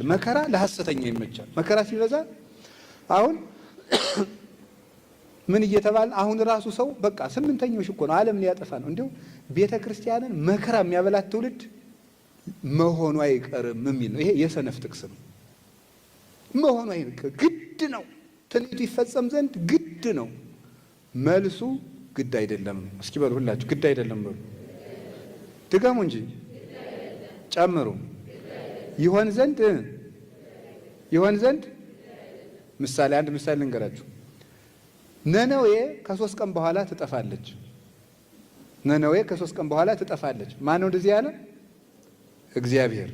መከራ ለሐሰተኛ ይመቻል። መከራ ሲበዛ አሁን ምን እየተባለ አሁን ራሱ ሰው በቃ ስምንተኞች እኮ ነው፣ ዓለም ሊያጠፋ ነው። እንዲሁ ቤተ ክርስቲያንን መከራ የሚያበላት ትውልድ መሆኑ አይቀርም የሚል ነው። ይሄ የሰነፍ ጥቅስ ነው። መሆኑ አይቀርም፣ ግድ ነው። ትንቢቱ ይፈጸም ዘንድ ግድ ነው። መልሱ ግድ አይደለም ነው። እስኪ በሉ ሁላችሁ ግድ አይደለም በሉ። ድገሙ እንጂ ጨምሩ። ይሆን ዘንድ ይሆን ዘንድ ምሳሌ አንድ ምሳሌ ልንገራችሁ። ነነዌ ከ3 ቀን በኋላ ትጠፋለች። ነነዌ ከ3 ቀን በኋላ ትጠፋለች። ማን ነው እንደዚህ ያለ? እግዚአብሔር።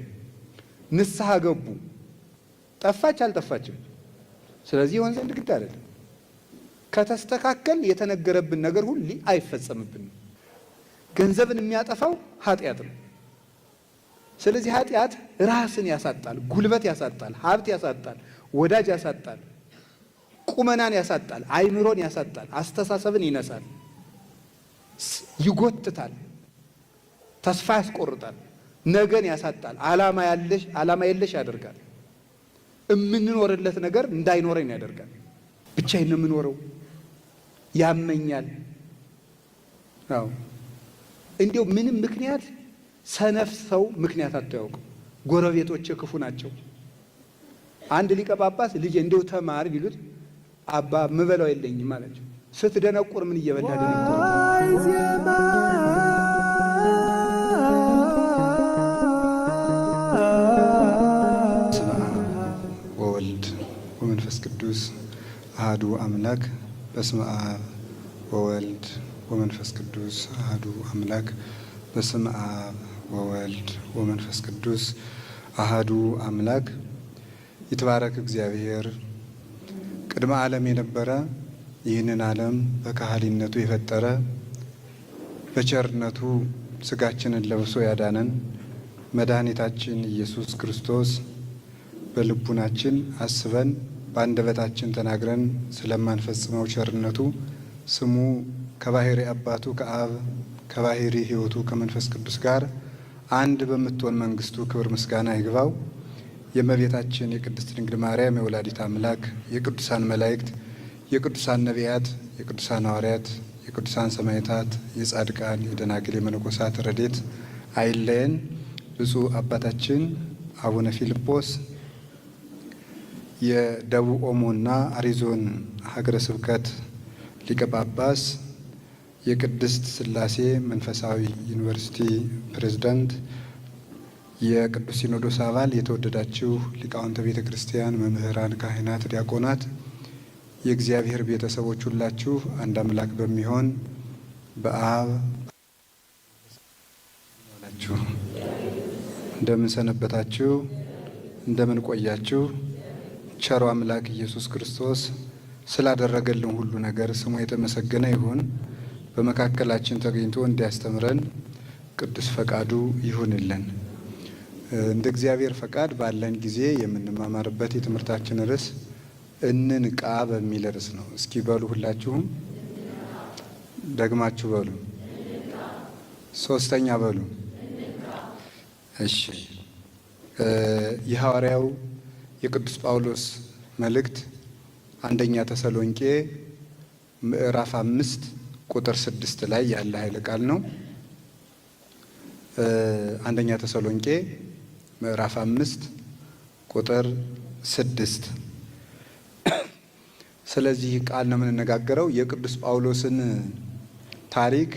ንስሐ ገቡ። ጠፋች አልጠፋችም? ስለዚህ ይሆን ዘንድ ግድ አይደለም። ከተስተካከል የተነገረብን ነገር ሁሉ አይፈጸምብንም። ገንዘብን የሚያጠፋው ኃጢአት ነው። ስለዚህ ኃጢአት ራስን ያሳጣል፣ ጉልበት ያሳጣል፣ ሀብት ያሳጣል፣ ወዳጅ ያሳጣል፣ ቁመናን ያሳጣል፣ አይምሮን ያሳጣል፣ አስተሳሰብን ይነሳል፣ ይጎትታል፣ ተስፋ ያስቆርጣል፣ ነገን ያሳጣል፣ ዓላማ የለሽ ያደርጋል። እምንኖርለት ነገር እንዳይኖረን ያደርጋል። ብቻዬን ነው የምኖረው፣ ያመኛል። አዎ እንዲያው ምንም ምክንያት ሰነፍ ሰው ምክንያት አታውቅም። ጎረቤቶቼ ክፉ ናቸው። አንድ ሊቀ ጳጳስ ልጄ እንደው ተማር ቢሉት አባ ምበላው የለኝም አላቸው። ስትደነቁር ምን እየበላ ደነቁር? በስመ አብ ወወልድ ወመንፈስ ቅዱስ አሐዱ አምላክ። በስመ አብ ወወልድ ወመንፈስ ቅዱስ አሐዱ አምላክ። በስመ አብ ወወልድ ወመንፈስ ቅዱስ አሐዱ አምላክ። ይትባረክ እግዚአብሔር ቅድመ ዓለም የነበረ ይህንን ዓለም በካህሊነቱ የፈጠረ በቸርነቱ ስጋችንን ለብሶ ያዳነን መድኃኒታችን ኢየሱስ ክርስቶስ በልቡናችን አስበን በአንደበታችን ተናግረን ስለማንፈጽመው ቸርነቱ ስሙ ከባሕሪ አባቱ ከአብ ከባሕሪ ሕይወቱ ከመንፈስ ቅዱስ ጋር አንድ በምትሆን መንግስቱ ክብር ምስጋና ይግባው። የእመቤታችን የቅድስት ድንግል ማርያም የወላዲት አምላክ የቅዱሳን መላእክት፣ የቅዱሳን ነቢያት፣ የቅዱሳን ሐዋርያት፣ የቅዱሳን ሰማዕታት፣ የጻድቃን፣ የደናግል፣ የመነኮሳት ረድኤት አይለየን። ብፁዕ አባታችን አቡነ ፊልጶስ የደቡብ ኦሞና አሪዞን ሀገረ ስብከት ሊቀ ጳጳስ፣ የቅድስት ሥላሴ መንፈሳዊ ዩኒቨርሲቲ ፕሬዝዳንት፣ የቅዱስ ሲኖዶስ አባል፣ የተወደዳችሁ ሊቃውንተ ቤተ ክርስቲያን፣ መምህራን፣ ካህናት፣ ዲያቆናት፣ የእግዚአብሔር ቤተሰቦች ሁላችሁ አንድ አምላክ በሚሆን በአብ ናችሁ። እንደምን ሰነበታችሁ? እንደምን ቆያችሁ? ቸሩ አምላክ ኢየሱስ ክርስቶስ ስላደረገልን ሁሉ ነገር ስሙ የተመሰገነ ይሁን። በመካከላችን ተገኝቶ እንዲያስተምረን ቅዱስ ፈቃዱ ይሁንልን። እንደ እግዚአብሔር ፈቃድ ባለን ጊዜ የምንማማርበት የትምህርታችን ርዕስ እንንቃ በሚል ርዕስ ነው። እስኪ በሉ ሁላችሁም ደግማችሁ በሉ፣ ሶስተኛ በሉ። እሺ፣ የሐዋርያው የቅዱስ ጳውሎስ መልእክት አንደኛ ተሰሎንቄ ምዕራፍ 5 ቁጥር 6 ላይ ያለ ኃይለ ቃል ነው። አንደኛ ተሰሎንቄ ምዕራፍ 5 ቁጥር 6። ስለዚህ ቃል ነው የምንነጋገረው። የቅዱስ ጳውሎስን ታሪክ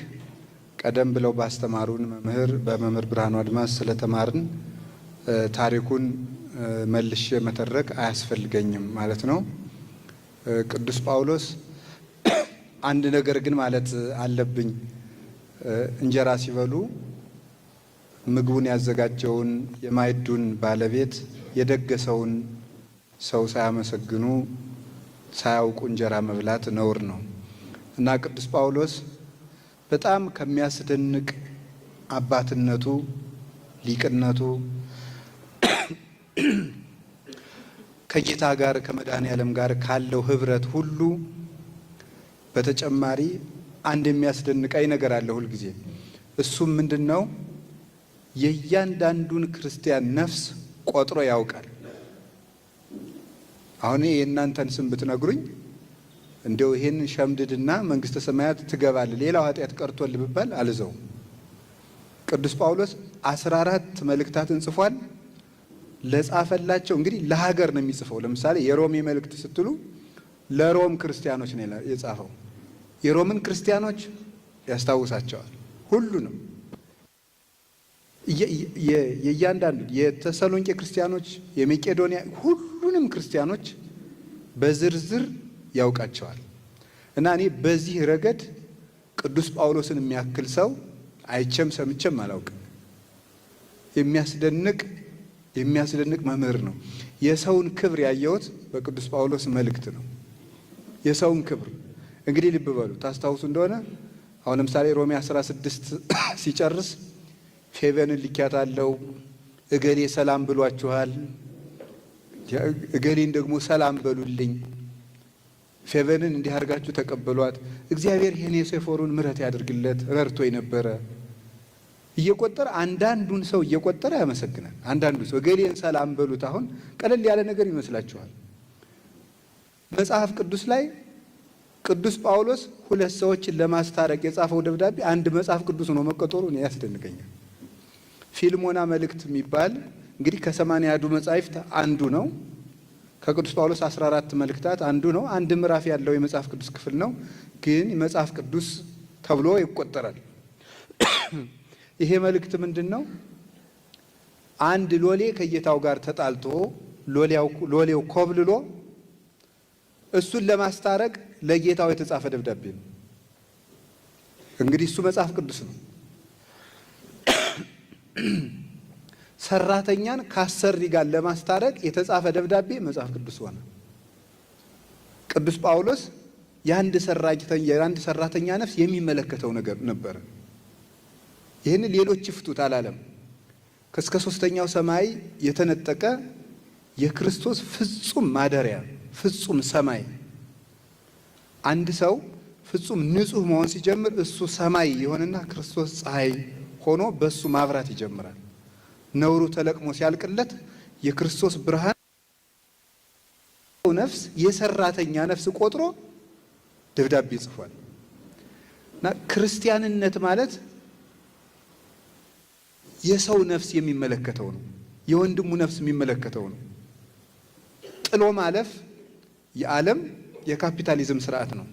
ቀደም ብለው ባስተማሩን መምህር በመምህር ብርሃኑ አድማስ ስለተማርን ታሪኩን መልሼ መተረክ አያስፈልገኝም ማለት ነው። ቅዱስ ጳውሎስ አንድ ነገር ግን ማለት አለብኝ። እንጀራ ሲበሉ ምግቡን ያዘጋጀውን የማዕዱን ባለቤት የደገሰውን ሰው ሳያመሰግኑ ሳያውቁ እንጀራ መብላት ነውር ነው እና ቅዱስ ጳውሎስ በጣም ከሚያስደንቅ አባትነቱ፣ ሊቅነቱ ከጌታ ጋር ከመድኃኔዓለም ጋር ካለው ኅብረት ሁሉ በተጨማሪ አንድ የሚያስደንቀኝ ነገር አለ ሁልጊዜ። እሱም ምንድን ነው? የእያንዳንዱን ክርስቲያን ነፍስ ቆጥሮ ያውቃል። አሁን የእናንተን ስም ብትነግሩኝ እንደው ይሄንን ሸምድድና መንግስተ ሰማያት ትገባለህ ሌላው ኃጢአት ቀርቶልህ ብባል አልዘውም። ቅዱስ ጳውሎስ 14 መልእክታትን ጽፏል። ለጻፈላቸው እንግዲህ ለሀገር ነው የሚጽፈው። ለምሳሌ የሮሜ መልእክት ስትሉ ለሮም ክርስቲያኖች ነው የጻፈው። የሮምን ክርስቲያኖች ያስታውሳቸዋል ሁሉንም የእያንዳንዱ የተሰሎንቄ ክርስቲያኖች፣ የመቄዶንያ ሁሉንም ክርስቲያኖች በዝርዝር ያውቃቸዋል። እና እኔ በዚህ ረገድ ቅዱስ ጳውሎስን የሚያክል ሰው አይቼም ሰምቼም አላውቅም። የሚያስደንቅ የሚያስደንቅ መምህር ነው። የሰውን ክብር ያየሁት በቅዱስ ጳውሎስ መልእክት ነው። የሰውን ክብር እንግዲህ ልብ በሉ ታስታውሱ እንደሆነ አሁን ለምሳሌ ሮሜ 16 ሲጨርስ ፌቨንን ልኪያታለሁ፣ እገሌ ሰላም ብሏችኋል፣ እገሌን ደግሞ ሰላም በሉልኝ፣ ፌቨንን እንዲህ አድርጋችሁ ተቀበሏት፣ እግዚአብሔር ሄኔሴፎሩን ምሕረት ያድርግለት ረድቶ የነበረ እየቆጠረ አንዳንዱን ሰው እየቆጠረ ያመሰግናል። አንዳንዱ ሰው እገሌን ሰላም በሉት። አሁን ቀለል ያለ ነገር ይመስላችኋል። መጽሐፍ ቅዱስ ላይ ቅዱስ ጳውሎስ ሁለት ሰዎችን ለማስታረቅ የጻፈው ደብዳቤ አንድ መጽሐፍ ቅዱስ ነው መቆጠሩ እኔ ያስደንቀኛል። ፊልሞና መልእክት የሚባል እንግዲህ ከ80ዱ መጻሕፍት አንዱ ነው። ከቅዱስ ጳውሎስ 14 መልእክታት አንዱ ነው። አንድ ምዕራፍ ያለው የመጽሐፍ ቅዱስ ክፍል ነው፣ ግን መጽሐፍ ቅዱስ ተብሎ ይቆጠራል። ይሄ መልእክት ምንድን ነው? አንድ ሎሌ ከጌታው ጋር ተጣልቶ ሎሌው ኮብልሎ እሱን ለማስታረቅ ለጌታው የተጻፈ ደብዳቤ ነው። እንግዲህ እሱ መጽሐፍ ቅዱስ ነው። ሰራተኛን ካሰሪ ጋር ለማስታረቅ የተጻፈ ደብዳቤ መጽሐፍ ቅዱስ ሆነ። ቅዱስ ጳውሎስ የአንድ ሰራተኛ ነፍስ የሚመለከተው ነገር ነበረ። ይህን ሌሎች ይፍቱት አላለም። እስከ ሶስተኛው ሰማይ የተነጠቀ የክርስቶስ ፍጹም ማደሪያ ፍጹም ሰማይ። አንድ ሰው ፍጹም ንጹሕ መሆን ሲጀምር እሱ ሰማይ የሆነና ክርስቶስ ፀሐይ ሆኖ በሱ ማብራት ይጀምራል። ነውሩ ተለቅሞ ሲያልቅለት የክርስቶስ ብርሃን ነፍስ የሰራተኛ ነፍስ ቆጥሮ ደብዳቤ ጽፏል። እና ክርስቲያንነት ማለት የሰው ነፍስ የሚመለከተው ነው። የወንድሙ ነፍስ የሚመለከተው ነው። ጥሎ ማለፍ የዓለም የካፒታሊዝም ስርዓት ነው።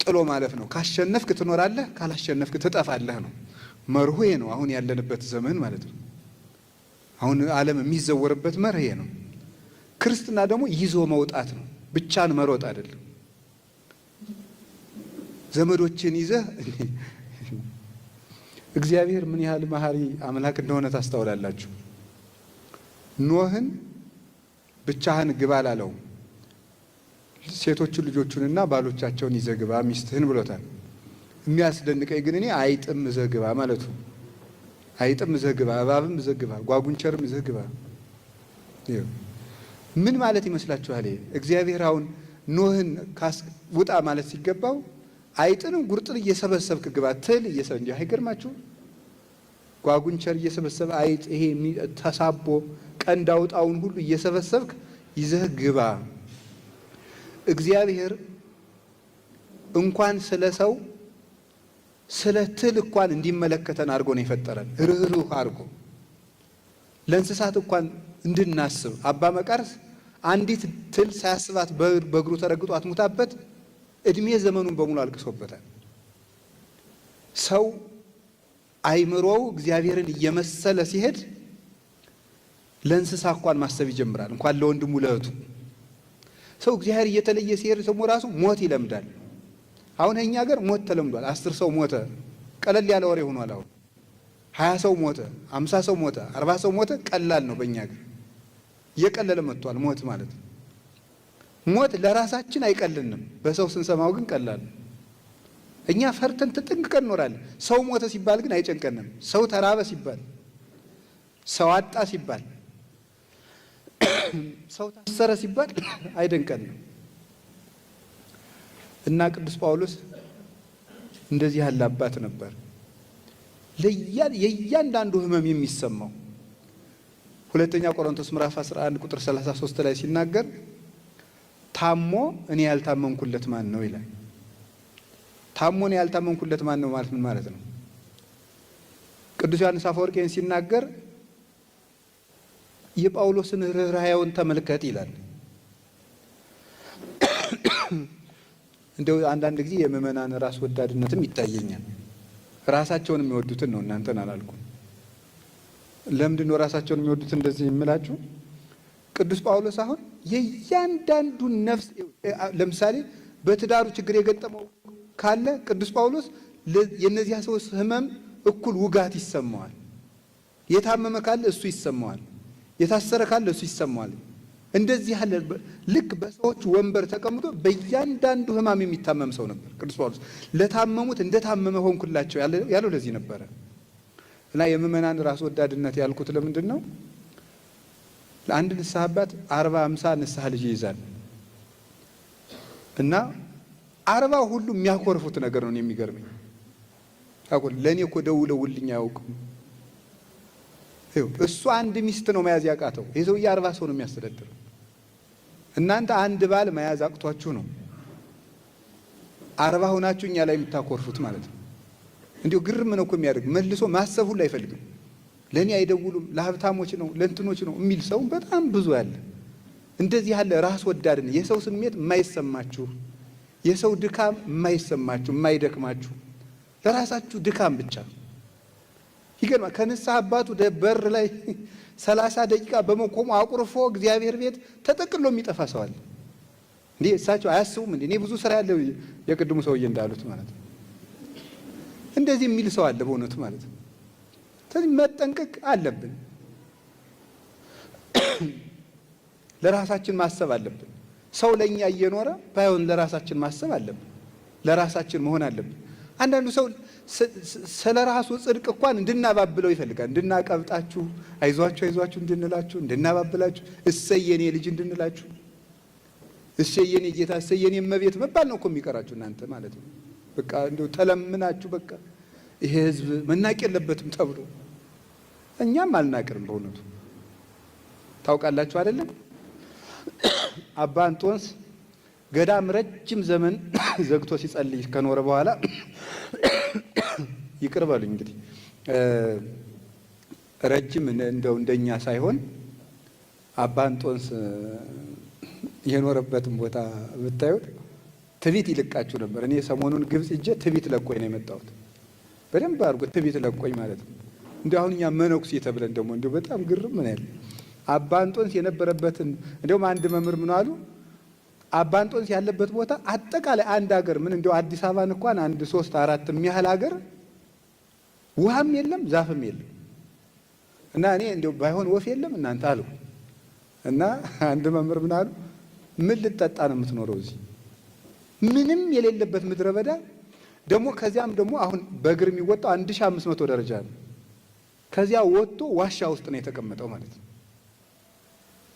ጥሎ ማለፍ ነው። ካሸነፍክ ትኖራለህ፣ ካላሸነፍክ ትጠፋለህ ነው መርሁ ነው። አሁን ያለንበት ዘመን ማለት ነው። አሁን ዓለም የሚዘወርበት መርህ ነው። ክርስትና ደግሞ ይዞ መውጣት ነው። ብቻን መሮጥ አይደለም። ዘመዶችን ይዘህ እግዚአብሔር ምን ያህል መሐሪ አምላክ እንደሆነ ታስተውላላችሁ። ኖህን ብቻህን ግባ አላለውም። ሴቶቹን ልጆቹንና ባሎቻቸውን ይዘህ ግባ ሚስትህን ብሎታል። የሚያስደንቀኝ ግን እኔ አይጥም ይዘህ ግባ ማለቱ። አይጥም ይዘህ ግባ፣ እባብም ይዘህ ግባ፣ ጓጉንቸርም ይዘህ ግባ። ምን ማለት ይመስላችኋል? እግዚአብሔር አሁን ኖህን ውጣ ማለት ሲገባው አይጥንም ጉርጥን እየሰበሰብክ ግባ ትል እንዲ አይገርማችሁ? ጓጉንቸር እየሰበሰበ አይጥ ይሄ ተሳቦ ቀንድ አውጣውን ሁሉ እየሰበሰብክ ይዘህ ግባ። እግዚአብሔር እንኳን ስለ ሰው ስለ ትል እንኳን እንዲመለከተን አድርጎ ነው የፈጠረን። ርኅሩህ አድርጎ ለእንስሳት እንኳን እንድናስብ አባ መቃርስ አንዲት ትል ሳያስባት በእግሩ ተረግጦ አትሙታበት እድሜ ዘመኑን በሙሉ አልቅሶበታል። ሰው አይምሮው እግዚአብሔርን እየመሰለ ሲሄድ ለእንስሳ እንኳን ማሰብ ይጀምራል፣ እንኳን ለወንድሙ ለእህቱ። ሰው እግዚአብሔር እየተለየ ሲሄድ ሰው ራሱ ሞት ይለምዳል። አሁን እኛ ሀገር ሞት ተለምዷል። 10 ሰው ሞተ ቀለል ያለ ወሬ ሆኗል። አሁን 20 ሰው ሞተ፣ 50 ሰው ሞተ፣ 40 ሰው ሞተ ቀላል ነው። በእኛ ሀገር እየቀለለ መጥቷል ሞት ማለት ነው። ሞት ለራሳችን አይቀልንም፣ በሰው ስንሰማው ግን ቀላል ነው። እኛ ፈርተን ተጠንቅቀን እንኖራለን። ሰው ሞተ ሲባል ግን አይጨንቀንም። ሰው ተራበ ሲባል፣ ሰው አጣ ሲባል፣ ሰው ታሰረ ሲባል አይደንቀንም። እና ቅዱስ ጳውሎስ እንደዚህ ያለ አባት ነበር። የእያንዳንዱ ሕመም የሚሰማው ሁለተኛ ቆሮንቶስ ምዕራፍ 11 ቁጥር 33 ላይ ሲናገር ታሞ እኔ ያልታመምኩለት ማን ነው ይላል። ታሞ እኔ ያልታመምኩለት ማን ነው ማለት ምን ማለት ነው? ቅዱስ ዮሐንስ አፈወርቄን ሲናገር የጳውሎስን ርኅራኄውን ተመልከት ይላል። እንደው አንዳንድ ጊዜ የምእመናን ራስ ወዳድነትም ይታየኛል። ራሳቸውን የሚወዱትን ነው፣ እናንተን አላልኩም። ለምንድን ነው ራሳቸውን የሚወዱት እንደዚህ የምላችሁ? ቅዱስ ጳውሎስ አሁን የእያንዳንዱን ነፍስ፣ ለምሳሌ በትዳሩ ችግር የገጠመው ካለ ቅዱስ ጳውሎስ የእነዚያ ሰዎች ሕመም እኩል ውጋት ይሰማዋል። የታመመ ካለ እሱ ይሰማዋል። የታሰረ ካለ እሱ ይሰማዋል። እንደዚህ ያለ ልክ በሰዎች ወንበር ተቀምጦ በእያንዳንዱ ሕማም የሚታመም ሰው ነበር ቅዱስ ጳውሎስ። ለታመሙት እንደታመመ ሆንኩላቸው ያለው ለዚህ ነበረ። እና የምእመናን ራስ ወዳድነት ያልኩት ለምንድን ነው? ለአንድ ንስሐ አባት 40 50 ንስሐ ልጅ ይይዛል እና 40 ሁሉ የሚያኮርፉት ነገር ነው የሚገርመኝ። ለእኔ እኮ ደውለውልኝ አያውቅም። እሱ አንድ ሚስት ነው መያዝ ያቃተው። ይህ ሰውዬ 40 ሰው ነው የሚያስተዳድረው። እናንተ አንድ ባል መያዝ አቅቷችሁ ነው 40 ሆናችሁ እኛ ላይ የምታኮርፉት ማለት ነው። እንዲሁ ግርም ነው እኮ የሚያደርግ፣ መልሶ ማሰብ ሁሉ አይፈልግም። ለእኔ አይደውሉም፣ ለሀብታሞች ነው ለእንትኖች ነው የሚል ሰው በጣም ብዙ ያለ። እንደዚህ ያለ ራስ ወዳድን፣ የሰው ስሜት የማይሰማችሁ፣ የሰው ድካም የማይሰማችሁ፣ የማይደክማችሁ፣ ለራሳችሁ ድካም ብቻ ይገርማል። ከንስሐ አባቱ በር ላይ 30 ደቂቃ በመቆሙ አቁርፎ እግዚአብሔር ቤት ተጠቅሎ የሚጠፋ ሰው አለ። እንዴ እሳቸው አያስቡም እንዴ? እኔ ብዙ ስራ ያለው የቅድሙ ሰውዬ እንዳሉት ማለት ነው። እንደዚህ የሚል ሰው አለ በእውነቱ ማለት ነው። ስለዚህ መጠንቀቅ አለብን። ለራሳችን ማሰብ አለብን። ሰው ለኛ እየኖረ ባይሆን ለራሳችን ማሰብ አለብን። ለራሳችን መሆን አለብን። አንዳንዱ ሰው ስለ ራሱ ጽድቅ እንኳን እንድናባብለው ይፈልጋል። እንድናቀብጣችሁ፣ አይዟችሁ አይዟችሁ እንድንላችሁ፣ እንድናባብላችሁ፣ እሰይ የኔ ልጅ እንድንላችሁ፣ እሰይ የኔ ጌታ፣ እሰይ የኔ እመቤት መባል ነው እኮ የሚቀራችሁ እናንተ ማለት ነው። በቃ እንደው ተለምናችሁ በቃ ይሄ ህዝብ መናቅ የለበትም ተብሎ እኛም አልናቅርም። በእውነቱ ታውቃላችሁ አይደለም? አባ እንጦንስ ገዳም ረጅም ዘመን ዘግቶ ሲጸልይ ከኖረ በኋላ፣ ይቅር በሉኝ እንግዲህ፣ ረጅም እንደው እንደኛ ሳይሆን አባ እንጦንስ የኖረበትን ቦታ ብታዩት ትቢት ይልቃችሁ ነበር። እኔ ሰሞኑን ግብጽ ሂጄ ትቢት ለቆኝ ነው የመጣሁት። በደንብ አድርጎ ትቢት ለቆኝ ማለት ነው። እንዲሁ አሁን እኛ መነኩሴ ተብለን ደግሞ እንዲሁ በጣም ግርም ምን ያለ አባ እንጦንስ የነበረበትን፣ እንዲሁም አንድ መምህር ምን አሉ? አባ እንጦንስ ያለበት ቦታ አጠቃላይ አንድ ሀገር ምን እንዲሁ አዲስ አበባን እንኳን አንድ ሶስት አራት የሚያህል ሀገር ውሃም የለም ዛፍም የለም። እና እኔ እንዲሁ ባይሆን ወፍ የለም እናንተ አሉ። እና አንድ መምህር ምን አሉ? ምን ልጠጣ ነው የምትኖረው እዚህ ምንም የሌለበት ምድረ በዳ? ደግሞ ከዚያም ደግሞ አሁን በእግር የሚወጣው 1500 ደረጃ ነው። ከዚያ ወጥቶ ዋሻ ውስጥ ነው የተቀመጠው ማለት ነው።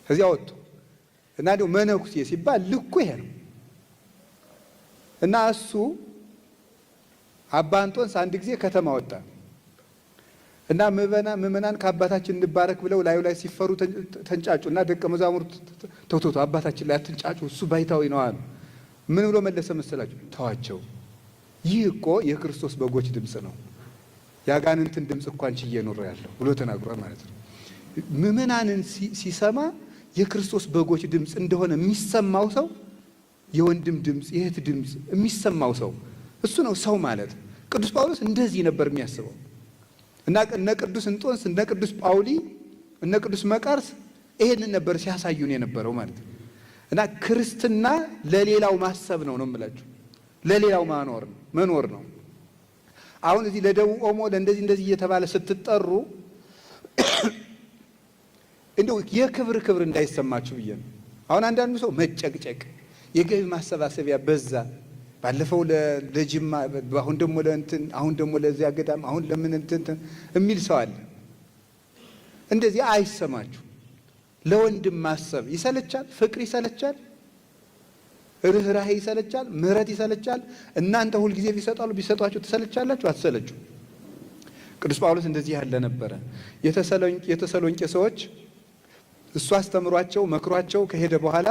ከዚያ ወጥቶ እና እንዲሁ መነኩሴ ሲባል ልኩ ይሄ ነው። እና እሱ አባ እንጦንስ አንድ ጊዜ ከተማ ወጣ እና ምዕመናን ከአባታችን እንባረክ ብለው ላዩ ላይ ሲፈሩ ተንጫጩ እና ደቀ መዛሙርት ተውተውቱ አባታችን ላይ አትንጫጩ፣ እሱ ባይታዊ ነው አሉ። ምን ብሎ መለሰ መሰላችሁ? ተዋቸው፣ ይህ እኮ የክርስቶስ በጎች ድምፅ ነው፣ የአጋንንትን ድምፅ እንኳን ችዬ ኖሬያለሁ ብሎ ተናግሯል ማለት ነው። ምዕመናንን ሲሰማ የክርስቶስ በጎች ድምፅ እንደሆነ የሚሰማው ሰው፣ የወንድም ድምፅ፣ የእህት ድምፅ የሚሰማው ሰው እሱ ነው ሰው ማለት። ቅዱስ ጳውሎስ እንደዚህ ነበር የሚያስበው። እና እነ ቅዱስ እንጦንስ፣ እነ ቅዱስ ጳውሊ፣ እነ ቅዱስ መቃርስ ይሄንን ነበር ሲያሳዩን የነበረው ማለት ነው። እና ክርስትና ለሌላው ማሰብ ነው ነው የምላችሁ። ለሌላው ማኖር መኖር ነው። አሁን እዚህ ለደቡብ ኦሞ ለእንደዚህ እንደዚህ እየተባለ ስትጠሩ እንደው የክብር ክብር እንዳይሰማችሁ ብዬ ነው። አሁን አንዳንዱ ሰው መጨቅጨቅ፣ የገቢ ማሰባሰቢያ በዛ፣ ባለፈው ለጅማ፣ አሁን ደግሞ ለእንትን፣ አሁን ደግሞ ለዚያ ገዳም፣ አሁን ለምን እንትን የሚል ሰው አለ። እንደዚህ አይሰማችሁ። ለወንድም ማሰብ ይሰለቻል፣ ፍቅር ይሰለቻል፣ ርኅራሄ ይሰለቻል፣ ምሕረት ይሰለቻል። እናንተ ሁልጊዜ ቢሰጣሉ ቢሰጧችሁ ትሰለቻላችሁ? አትሰለቹ። ቅዱስ ጳውሎስ እንደዚህ ያለ ነበረ። የተሰሎንቄ ሰዎች እሱ አስተምሯቸው መክሯቸው ከሄደ በኋላ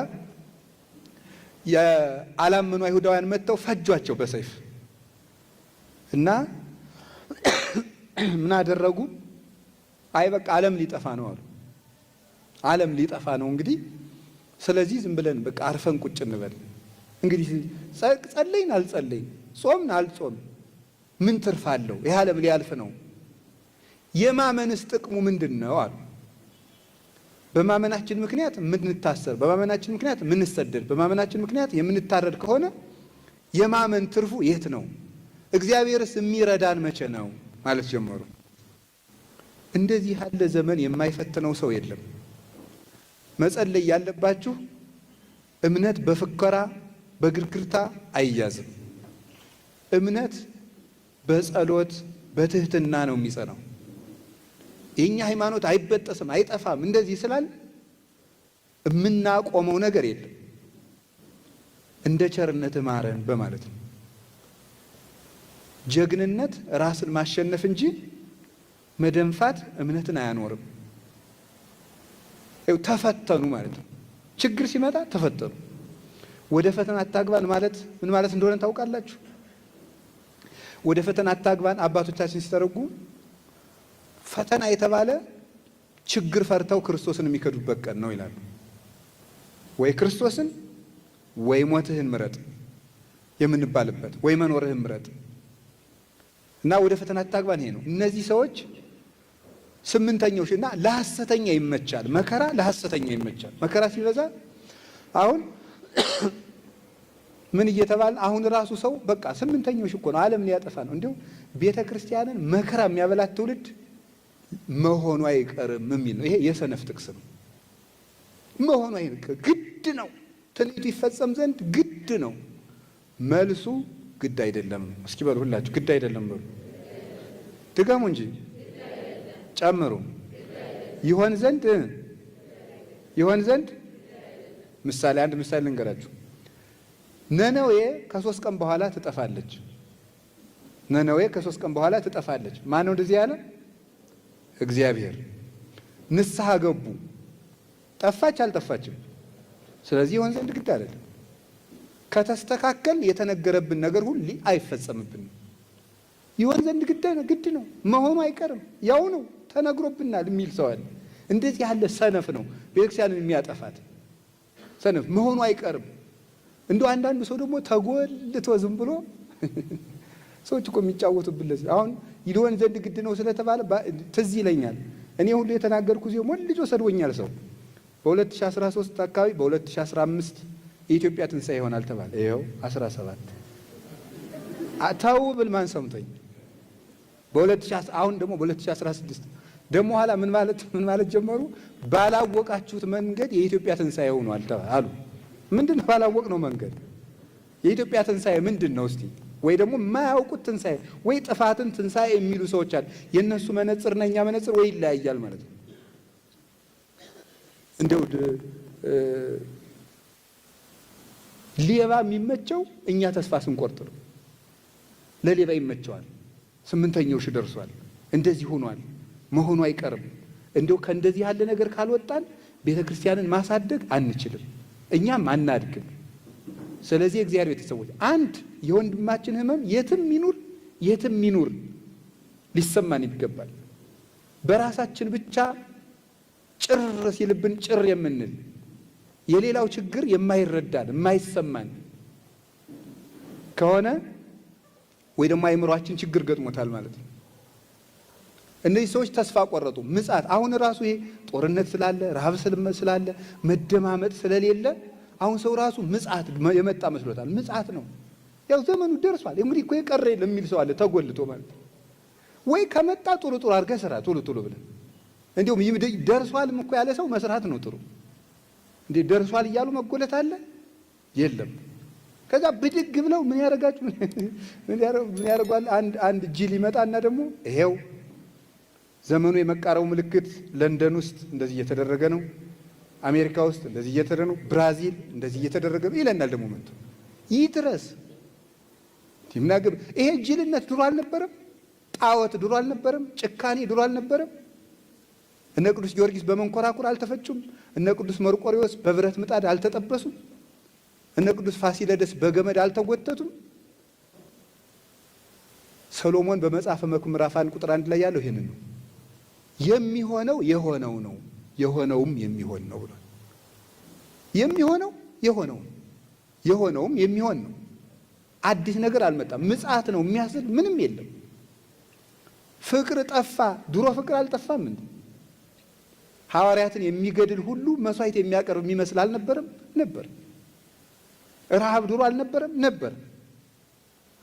የአላመኑ አይሁዳውያን መጥተው ፈጇቸው በሰይፍ። እና ምን አደረጉ? አይ በቃ ዓለም ሊጠፋ ነው አሉ። ዓለም ሊጠፋ ነው እንግዲህ፣ ስለዚህ ዝም ብለን በቃ አርፈን ቁጭ እንበል። እንግዲህ ጸለይን አልጸለይን፣ ጾምን አልጾም ምን ትርፍ አለው? ይህ ዓለም ሊያልፍ ነው። የማመንስ ጥቅሙ ምንድን ነው አሉ። በማመናችን ምክንያት የምንታሰር፣ በማመናችን ምክንያት የምንሰደድ፣ በማመናችን ምክንያት የምንታረድ ከሆነ የማመን ትርፉ የት ነው? እግዚአብሔርስ የሚረዳን መቼ ነው ማለት ጀመሩ። እንደዚህ ያለ ዘመን የማይፈትነው ሰው የለም። መጸለይ ያለባችሁ እምነት በፍከራ በግርግርታ አይያዝም። እምነት በጸሎት በትህትና ነው የሚጸናው። የኛ ሃይማኖት አይበጠስም አይጠፋም እንደዚህ ስላል የምናቆመው ነገር የለም። እንደ ቸርነት ማረን በማለት ነው። ጀግንነት ራስን ማሸነፍ እንጂ መደንፋት እምነትን አያኖርም። ይኸው ተፈተኑ ማለት ነው። ችግር ሲመጣ ተፈተኑ። ወደ ፈተና አታግባን ማለት ምን ማለት እንደሆነ ታውቃላችሁ? ወደ ፈተና አታግባን አባቶቻችን ሲተረጉ ፈተና የተባለ ችግር ፈርተው ክርስቶስን የሚከዱበት ቀን ነው ይላሉ። ወይ ክርስቶስን ወይ ሞትህን ምረጥ የምንባልበት፣ ወይ መኖርህን ምረጥ እና ወደ ፈተና አታግባን ይሄ ነው። እነዚህ ሰዎች ስምንተኛው እና ለሐሰተኛ ይመቻል። መከራ ለሐሰተኛ ይመቻል። መከራ ሲበዛ አሁን ምን እየተባለ አሁን ራሱ ሰው በቃ ስምንተኛው እኮ ነው፣ ዓለም ሊያጠፋ ነው። እንዲሁ ቤተ ክርስቲያንን መከራ የሚያበላት ትውልድ መሆኑ አይቀርም የሚል ነው። ይሄ የሰነፍ ጥቅስ ነው። መሆኑ አይቀርም ግድ ነው። ትንቢቱ ይፈጸም ዘንድ ግድ ነው። መልሱ ግድ አይደለም። እስኪ በሉ ሁላችሁ ግድ አይደለም በሉ። ድገሙ እንጂ ጨምሩ። ይሆን ዘንድ ይሆን ዘንድ ምሳሌ አንድ ምሳሌ ልንገራችሁ። ነነዌ ከሶስት ቀን በኋላ ትጠፋለች። ነነዌ ከሶስት ቀን በኋላ ትጠፋለች። ማን ነው እንደዚህ ያለ? እግዚአብሔር። ንስሐ ገቡ። ጠፋች አልጠፋችም? ስለዚህ ይሆን ዘንድ ግድ አይደለም። ከተስተካከል የተነገረብን ነገር ሁሉ አይፈጸምብንም። ይሆን ዘንድ ግድ ነው፣ ግድ ነው መሆኑ አይቀርም። ያው ነው ተነግሮብናል የሚል ሰው አለ። እንደዚህ ያለ ሰነፍ ነው ቤተክርስቲያንን የሚያጠፋት ሰነፍ መሆኑ አይቀርም። እንደው አንዳንዱ ሰው ደግሞ ተጎልቶ ዝም ብሎ ሰዎች እኮ የሚጫወቱብን ለዚህ አሁን ይሆን ዘንድ ግድ ነው ስለተባለ ትዝ ይለኛል። እኔ ሁሉ የተናገርኩ ጊዜ ሞልጆ ሰድቦኛል ሰው። በ2013 አካባቢ በ2015 የኢትዮጵያ ትንሣኤ ይሆናል ተባለ። ይኸው 17 ተው ብል ማን ሰምቶኝ? በ2000 አሁን ደግሞ በ2016 ደግሞ ኋላ ምን ማለት ጀመሩ? ባላወቃችሁት መንገድ የኢትዮጵያ ትንሣኤ ሆኗል አሉ። ምንድን ነው ባላወቅነው መንገድ የኢትዮጵያ ትንሣኤ ምንድን ነው? እስቲ ወይ ደግሞ የማያውቁት ትንሣኤ ወይ ጥፋትን ትንሣኤ የሚሉ ሰዎች አሉ። የእነሱ መነጽርና የእኛ መነጽር ወይ ይለያያል ማለት ነው። እንደው ሌባ የሚመቸው እኛ ተስፋ ስንቆርጥ ነው። ለሌባ ይመቸዋል። ስምንተኛው ሺህ ደርሷል፣ እንደዚህ ሆኗል፣ መሆኑ አይቀርም። እንደው ከእንደዚህ ያለ ነገር ካልወጣን ቤተ ክርስቲያንን ማሳደግ አንችልም፣ እኛም አናድግም። ስለዚህ የእግዚአብሔር ቤተሰቦች አንድ የወንድማችን ሕመም የትም ይኑር የትም ይኑር ሊሰማን ይገባል። በራሳችን ብቻ ጭር ሲልብን ጭር የምንል የሌላው ችግር የማይረዳን የማይሰማን ከሆነ ወይ ደግሞ አይምሯችን ችግር ገጥሞታል ማለት ነው። እነዚህ ሰዎች ተስፋ ቆረጡ። ምጽአት አሁን ራሱ ይሄ ጦርነት ስላለ ረሃብ ስላለ መደማመጥ ስለሌለ አሁን ሰው ራሱ ምጽአት የመጣ መስሎታል። ምጽአት ነው ያው ዘመኑ ደርሷል። እንግዲህ እኮ የቀረ የለም የሚል ሰው አለ ተጎልቶ ማለት ነው። ወይ ከመጣ ጥሩ ጥሩ አድርገህ ስራ ቶሎ ቶሎ ብለህ እንዲሁም ደርሷልም እኮ ያለ ሰው መስራት ነው ጥሩ። እንዴ ደርሷል እያሉ መጎለት አለ የለም። ከዛ ብድግ ብለው ምን ያደርጋችሁ ምን ያደርጓል? አንድ ጅል ይመጣና ደግሞ ይሄው ዘመኑ የመቃረቡ ምልክት ለንደን ውስጥ እንደዚህ እየተደረገ ነው፣ አሜሪካ ውስጥ እንደዚህ እየተደረገ ነው፣ ብራዚል እንደዚህ እየተደረገ ነው ይለናል። ደግሞ መጥቶ ይህ ድረስ ይምናገብ ይሄ ጅልነት ድሮ አልነበረም? ጣዖት ድሮ አልነበረም? ጭካኔ ድሮ አልነበረም? እነ ቅዱስ ጊዮርጊስ በመንኮራኩር አልተፈጩም? እነ ቅዱስ መርቆሪዎስ በብረት ምጣድ አልተጠበሱም? እነ ቅዱስ ፋሲለደስ በገመድ አልተጎተቱም? ሰሎሞን በመጽሐፈ መክብብ ምዕራፍ 1 ቁጥር 1 ላይ ያለው ይሄንን ነው። የሚሆነው የሆነው ነው፣ የሆነውም የሚሆን ነው ብሏል። የሚሆነው የሆነው ነው፣ የሆነውም የሚሆን ነው። አዲስ ነገር አልመጣም። ምጽአት ነው የሚያስል ምንም የለም። ፍቅር ጠፋ። ድሮ ፍቅር አልጠፋም እንዴ? ሐዋርያትን የሚገድል ሁሉ መስዋዕት የሚያቀርብ የሚመስል አልነበረም? ነበር። ረሃብ ድሮ አልነበረም? ነበር።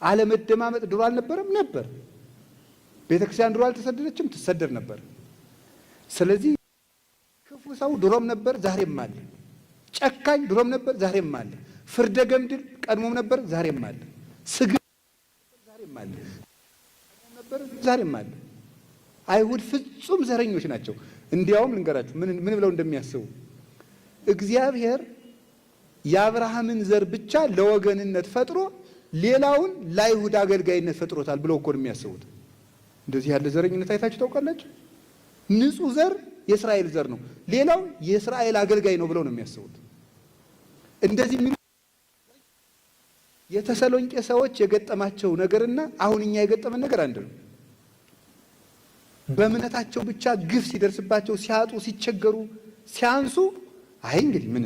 አለመደማመጥ ድሮ አልነበረም? ነበር። ቤተክርስቲያን ድሮ አልተሰደደችም? ትሰደድ ነበር። ስለዚህ ክፉ ሰው ድሮም ነበር፣ ዛሬም አለ። ጨካኝ ድሮም ነበር፣ ዛሬም አለ። ፍርደ ገምድል ቀድሞም ነበር፣ ዛሬም አለ። ስግብ ዛሬም አለ፣ ነበር፣ ዛሬም አለ። አይሁድ ፍጹም ዘረኞች ናቸው። እንዲያውም ልንገራችሁ ምን ብለው እንደሚያስቡ፣ እግዚአብሔር የአብርሃምን ዘር ብቻ ለወገንነት ፈጥሮ ሌላውን ለአይሁድ አገልጋይነት ፈጥሮታል ብለው እኮ ነው የሚያስቡት። እንደዚህ ያለ ዘረኝነት አይታችሁ ታውቃላችሁ? ንጹህ ዘር የእስራኤል ዘር ነው፣ ሌላው የእስራኤል አገልጋይ ነው ብለው ነው የሚያስቡት። እንደዚህ የሚሉ የተሰሎንቄ ሰዎች የገጠማቸው ነገርና አሁን እኛ የገጠመን ነገር አንድ ነው። በእምነታቸው ብቻ ግፍ ሲደርስባቸው፣ ሲያጡ፣ ሲቸገሩ፣ ሲያንሱ አይ እንግዲህ ምን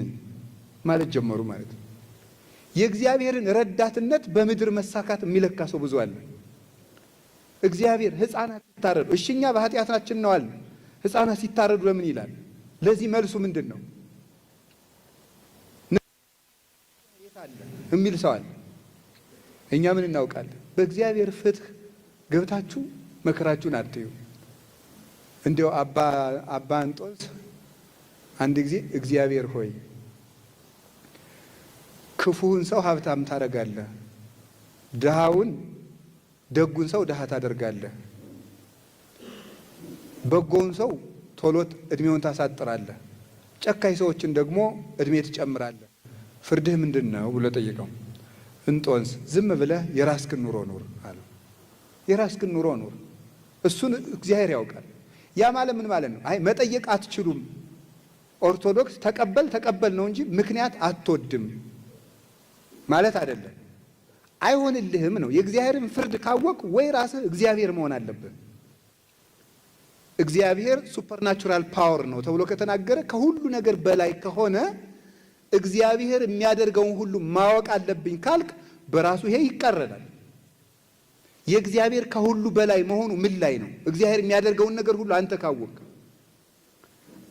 ማለት ጀመሩ ማለት ነው። የእግዚአብሔርን ረዳትነት በምድር መሳካት የሚለካ ሰው ብዙ አለ። እግዚአብሔር ሕፃናት ሲታረዱ እሺ እኛ በኃጢአታችን ነው አለ። ሕፃናት ሲታረዱ ለምን ይላል? ለዚህ መልሱ ምንድን ነው የሚል ሰው አለ። እኛ ምን እናውቃለን? በእግዚአብሔር ፍትህ ገብታችሁ መከራችሁን አትዩ። እንዲያው አባ እንጦንስ አንድ ጊዜ እግዚአብሔር ሆይ ክፉውን ሰው ሀብታም ታደርጋለህ፣ ድሃውን ደጉን ሰው ድሃ ታደርጋለህ፣ በጎውን ሰው ቶሎ እድሜውን ታሳጥራለህ፣ ጨካኝ ሰዎችን ደግሞ እድሜ ትጨምራለህ፣ ፍርድህ ምንድን ነው ብሎ ጠየቀው። እንጦንስ ዝም ብለህ የራስክን ኑሮ ኑር አለው። የራስክን ኑሮ ኑር፣ እሱን እግዚአብሔር ያውቃል። ያ ማለት ምን ማለት ነው? አይ መጠየቅ አትችሉም። ኦርቶዶክስ ተቀበል ተቀበል ነው እንጂ ምክንያት አትወድም ማለት አይደለም። አይሆንልህም ነው። የእግዚአብሔርን ፍርድ ካወቅ ወይ ራስህ እግዚአብሔር መሆን አለብህ። እግዚአብሔር supernatural power ነው ተብሎ ከተናገረ ከሁሉ ነገር በላይ ከሆነ እግዚአብሔር የሚያደርገውን ሁሉ ማወቅ አለብኝ ካልክ በራሱ ይሄ ይቃረናል። የእግዚአብሔር ከሁሉ በላይ መሆኑ ምን ላይ ነው? እግዚአብሔር የሚያደርገውን ነገር ሁሉ አንተ ካወቅ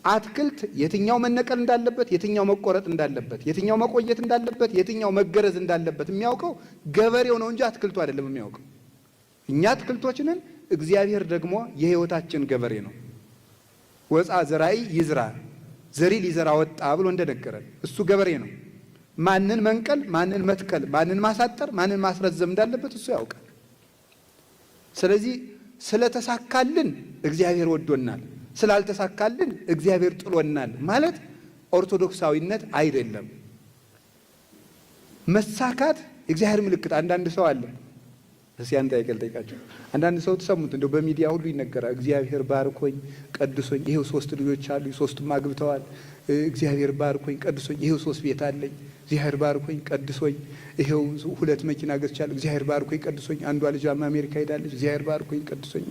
አትክልት የትኛው መነቀል እንዳለበት፣ የትኛው መቆረጥ እንዳለበት፣ የትኛው መቆየት እንዳለበት፣ የትኛው መገረዝ እንዳለበት የሚያውቀው ገበሬው ነው እንጂ አትክልቱ አይደለም የሚያውቀው። እኛ አትክልቶች ነን፣ እግዚአብሔር ደግሞ የሕይወታችን ገበሬ ነው። ወፃ ዘራኢ ይዝራ፣ ዘሪ ሊዘራ ወጣ ብሎ እንደነገረን እሱ ገበሬ ነው። ማንን መንቀል፣ ማንን መትከል፣ ማንን ማሳጠር፣ ማንን ማስረዘም እንዳለበት እሱ ያውቃል። ስለዚህ ስለተሳካልን እግዚአብሔር ወዶናል፣ ስላልተሳካልን እግዚአብሔር ጥሎናል ማለት ኦርቶዶክሳዊነት አይደለም። መሳካት እግዚአብሔር ምልክት። አንዳንድ ሰው አለ፣ እስኪ አንድ ጥያቄ ልጠይቃችሁ። አንዳንድ ሰው ትሰሙት እንደው በሚዲያ ሁሉ ይነገራል። እግዚአብሔር ባርኮኝ ቀድሶኝ ይሄው 3 ልጆች አሉ፣ 3ቱም አግብተዋል። እግዚአብሔር ባርኮኝ ቀድሶኝ ይሄው 3 ቤት አለኝ። እግዚአብሔር ባርኮኝ ቀድሶኝ ይሄው 2 መኪና ገዝቻለሁ። እግዚአብሔር ባርኮኝ ቀድሶኝ አንዷ ልጅ አሜሪካ ሄዳለች። እግዚአብሔር ባርኮኝ ቀድሶኝ፣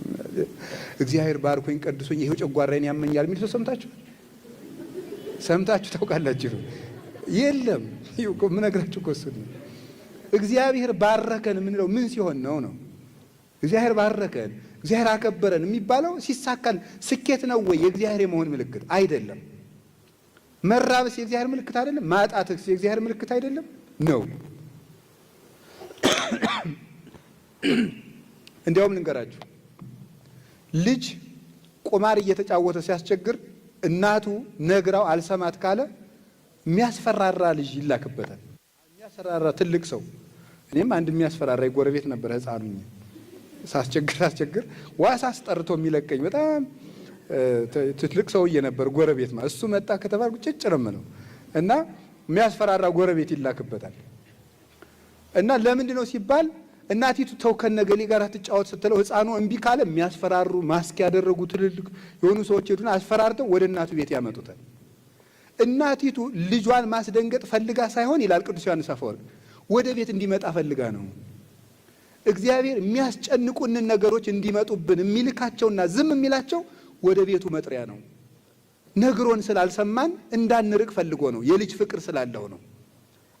እግዚአብሔር ባርኮኝ ቀድሶኝ ይሄው ጨጓራዬን ያመኛል የሚል ሰው ሰምታችኋል? ሰምታችሁ ታውቃላችሁ? የለም። ይኸው እኮ የምነግራችሁ እኮ እሱን ነው። እግዚአብሔር ባረከን የምንለው ምን ሲሆን ነው ነው? እግዚአብሔር ባረከን፣ እግዚአብሔር አከበረን የሚባለው ሲሳካን ስኬት ነው ወይ የእግዚአብሔር የመሆን ምልክት? አይደለም። መራብስ የእግዚአብሔር ምልክት አይደለም? ማጣትስ የእግዚአብሔር ምልክት አይደለም? ነው። እንዲያውም ልንገራችሁ፣ ልጅ ቁማር እየተጫወተ ሲያስቸግር እናቱ ነግራው አልሰማት ካለ የሚያስፈራራ ልጅ ይላክበታል። የሚያስፈራራ ትልቅ ሰው። እኔም አንድ የሚያስፈራራ ጎረቤት ነበር ሕፃን ሆኜ ሳስቸግር ዋስ አስጠርቶ የሚለቀኝ በጣም ትልቅ ሰውዬ ነበር ጎረቤት ማለት። እሱ መጣ ከተባልኩ ጭጭ ነው የምለው። እና የሚያስፈራራ ጎረቤት ይላክበታል። እና ለምንድን ነው ሲባል እናቲቱ ተው ከነገሌ ጋር አትጫወት ስትለው ሕፃኑ እምቢ ካለ የሚያስፈራሩ ማስክ ያደረጉ ትልልቅ የሆኑ ሰዎች ሄዱና አስፈራርተው ወደ እናቱ ቤት ያመጡታል። እናቲቱ ልጇን ማስደንገጥ ፈልጋ ሳይሆን ይላል ቅዱስ ዮሐንስ አፈወርቅ ወደ ቤት እንዲመጣ ፈልጋ ነው። እግዚአብሔር የሚያስጨንቁንን ነገሮች እንዲመጡብን የሚልካቸውና ዝም የሚላቸው ወደ ቤቱ መጥሪያ ነው። ነግሮን ስላልሰማን እንዳንርቅ ፈልጎ ነው። የልጅ ፍቅር ስላለው ነው።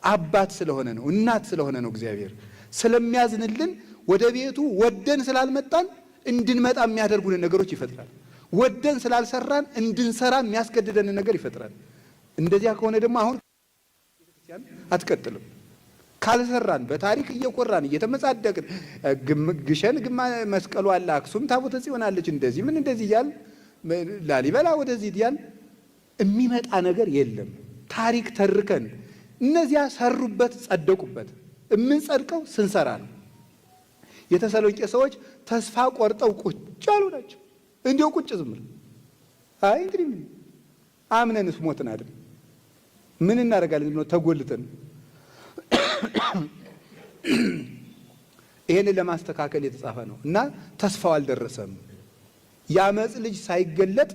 አባት ስለሆነ ነው። እናት ስለሆነ ነው። እግዚአብሔር ስለሚያዝንልን ወደ ቤቱ ወደን ስላልመጣን እንድንመጣ የሚያደርጉንን ነገሮች ይፈጥራል። ወደን ስላልሰራን እንድንሰራ የሚያስገድደንን ነገር ይፈጥራል። እንደዚያ ከሆነ ደግሞ አሁን ቤተክርስቲያን አትቀጥልም። ካልሰራን በታሪክ እየኮራን እየተመጻደቅን ግሸን ግማ መስቀሉ አለ፣ አክሱም ታቦተ ጽዮን አለች፣ እንደዚህ ምን እንደዚህ እያል ላሊበላ ወደዚህ እያል የሚመጣ ነገር የለም። ታሪክ ተርከን እነዚያ ሰሩበት፣ ጸደቁበት። የምንጸድቀው ስንሰራ ነው። የተሰሎንቄ ሰዎች ተስፋ ቆርጠው ቁጭ አሉ ናቸው። እንዲያው ቁጭ ዝም ብለው አይ እንግዲህ ምን አምነንስ ሞትን አይደል ምን እናደርጋለን ብሎ ተጎልተን ይሄንን ለማስተካከል የተጻፈ ነው እና ተስፋው አልደረሰም። የአመፅ ልጅ ሳይገለጥ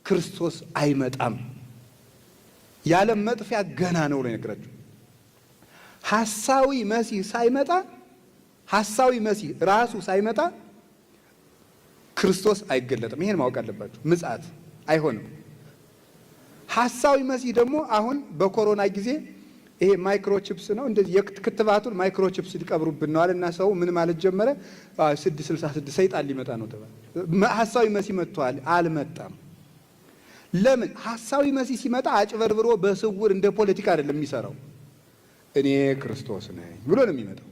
ክርስቶስ አይመጣም። የዓለም መጥፊያ ገና ነው ብሎ ይነግራችሁ። ሐሳዊ መሲህ ሳይመጣ ሐሳዊ መሲህ ራሱ ሳይመጣ ክርስቶስ አይገለጥም። ይሄን ማወቅ አለባችሁ። ምጽአት አይሆንም። ሐሳዊ መሲህ ደግሞ አሁን በኮሮና ጊዜ ይሄ microchips ነው እንደዚህ የክትባቱን microchips ሊቀብሩብን ነው አለና ሰው ምን ማለት ጀመረ? 666 ሰይጣን ሊመጣ ነው ተባለ። ሐሳዊ መሲህ መጥቷል። አልመጣም። ለምን? ሐሳዊ መሲህ ሲመጣ አጭበርብሮ በስውር እንደ ፖለቲካ አይደለም የሚሰራው። እኔ ክርስቶስ ነኝ ብሎ ነው የሚመጣው።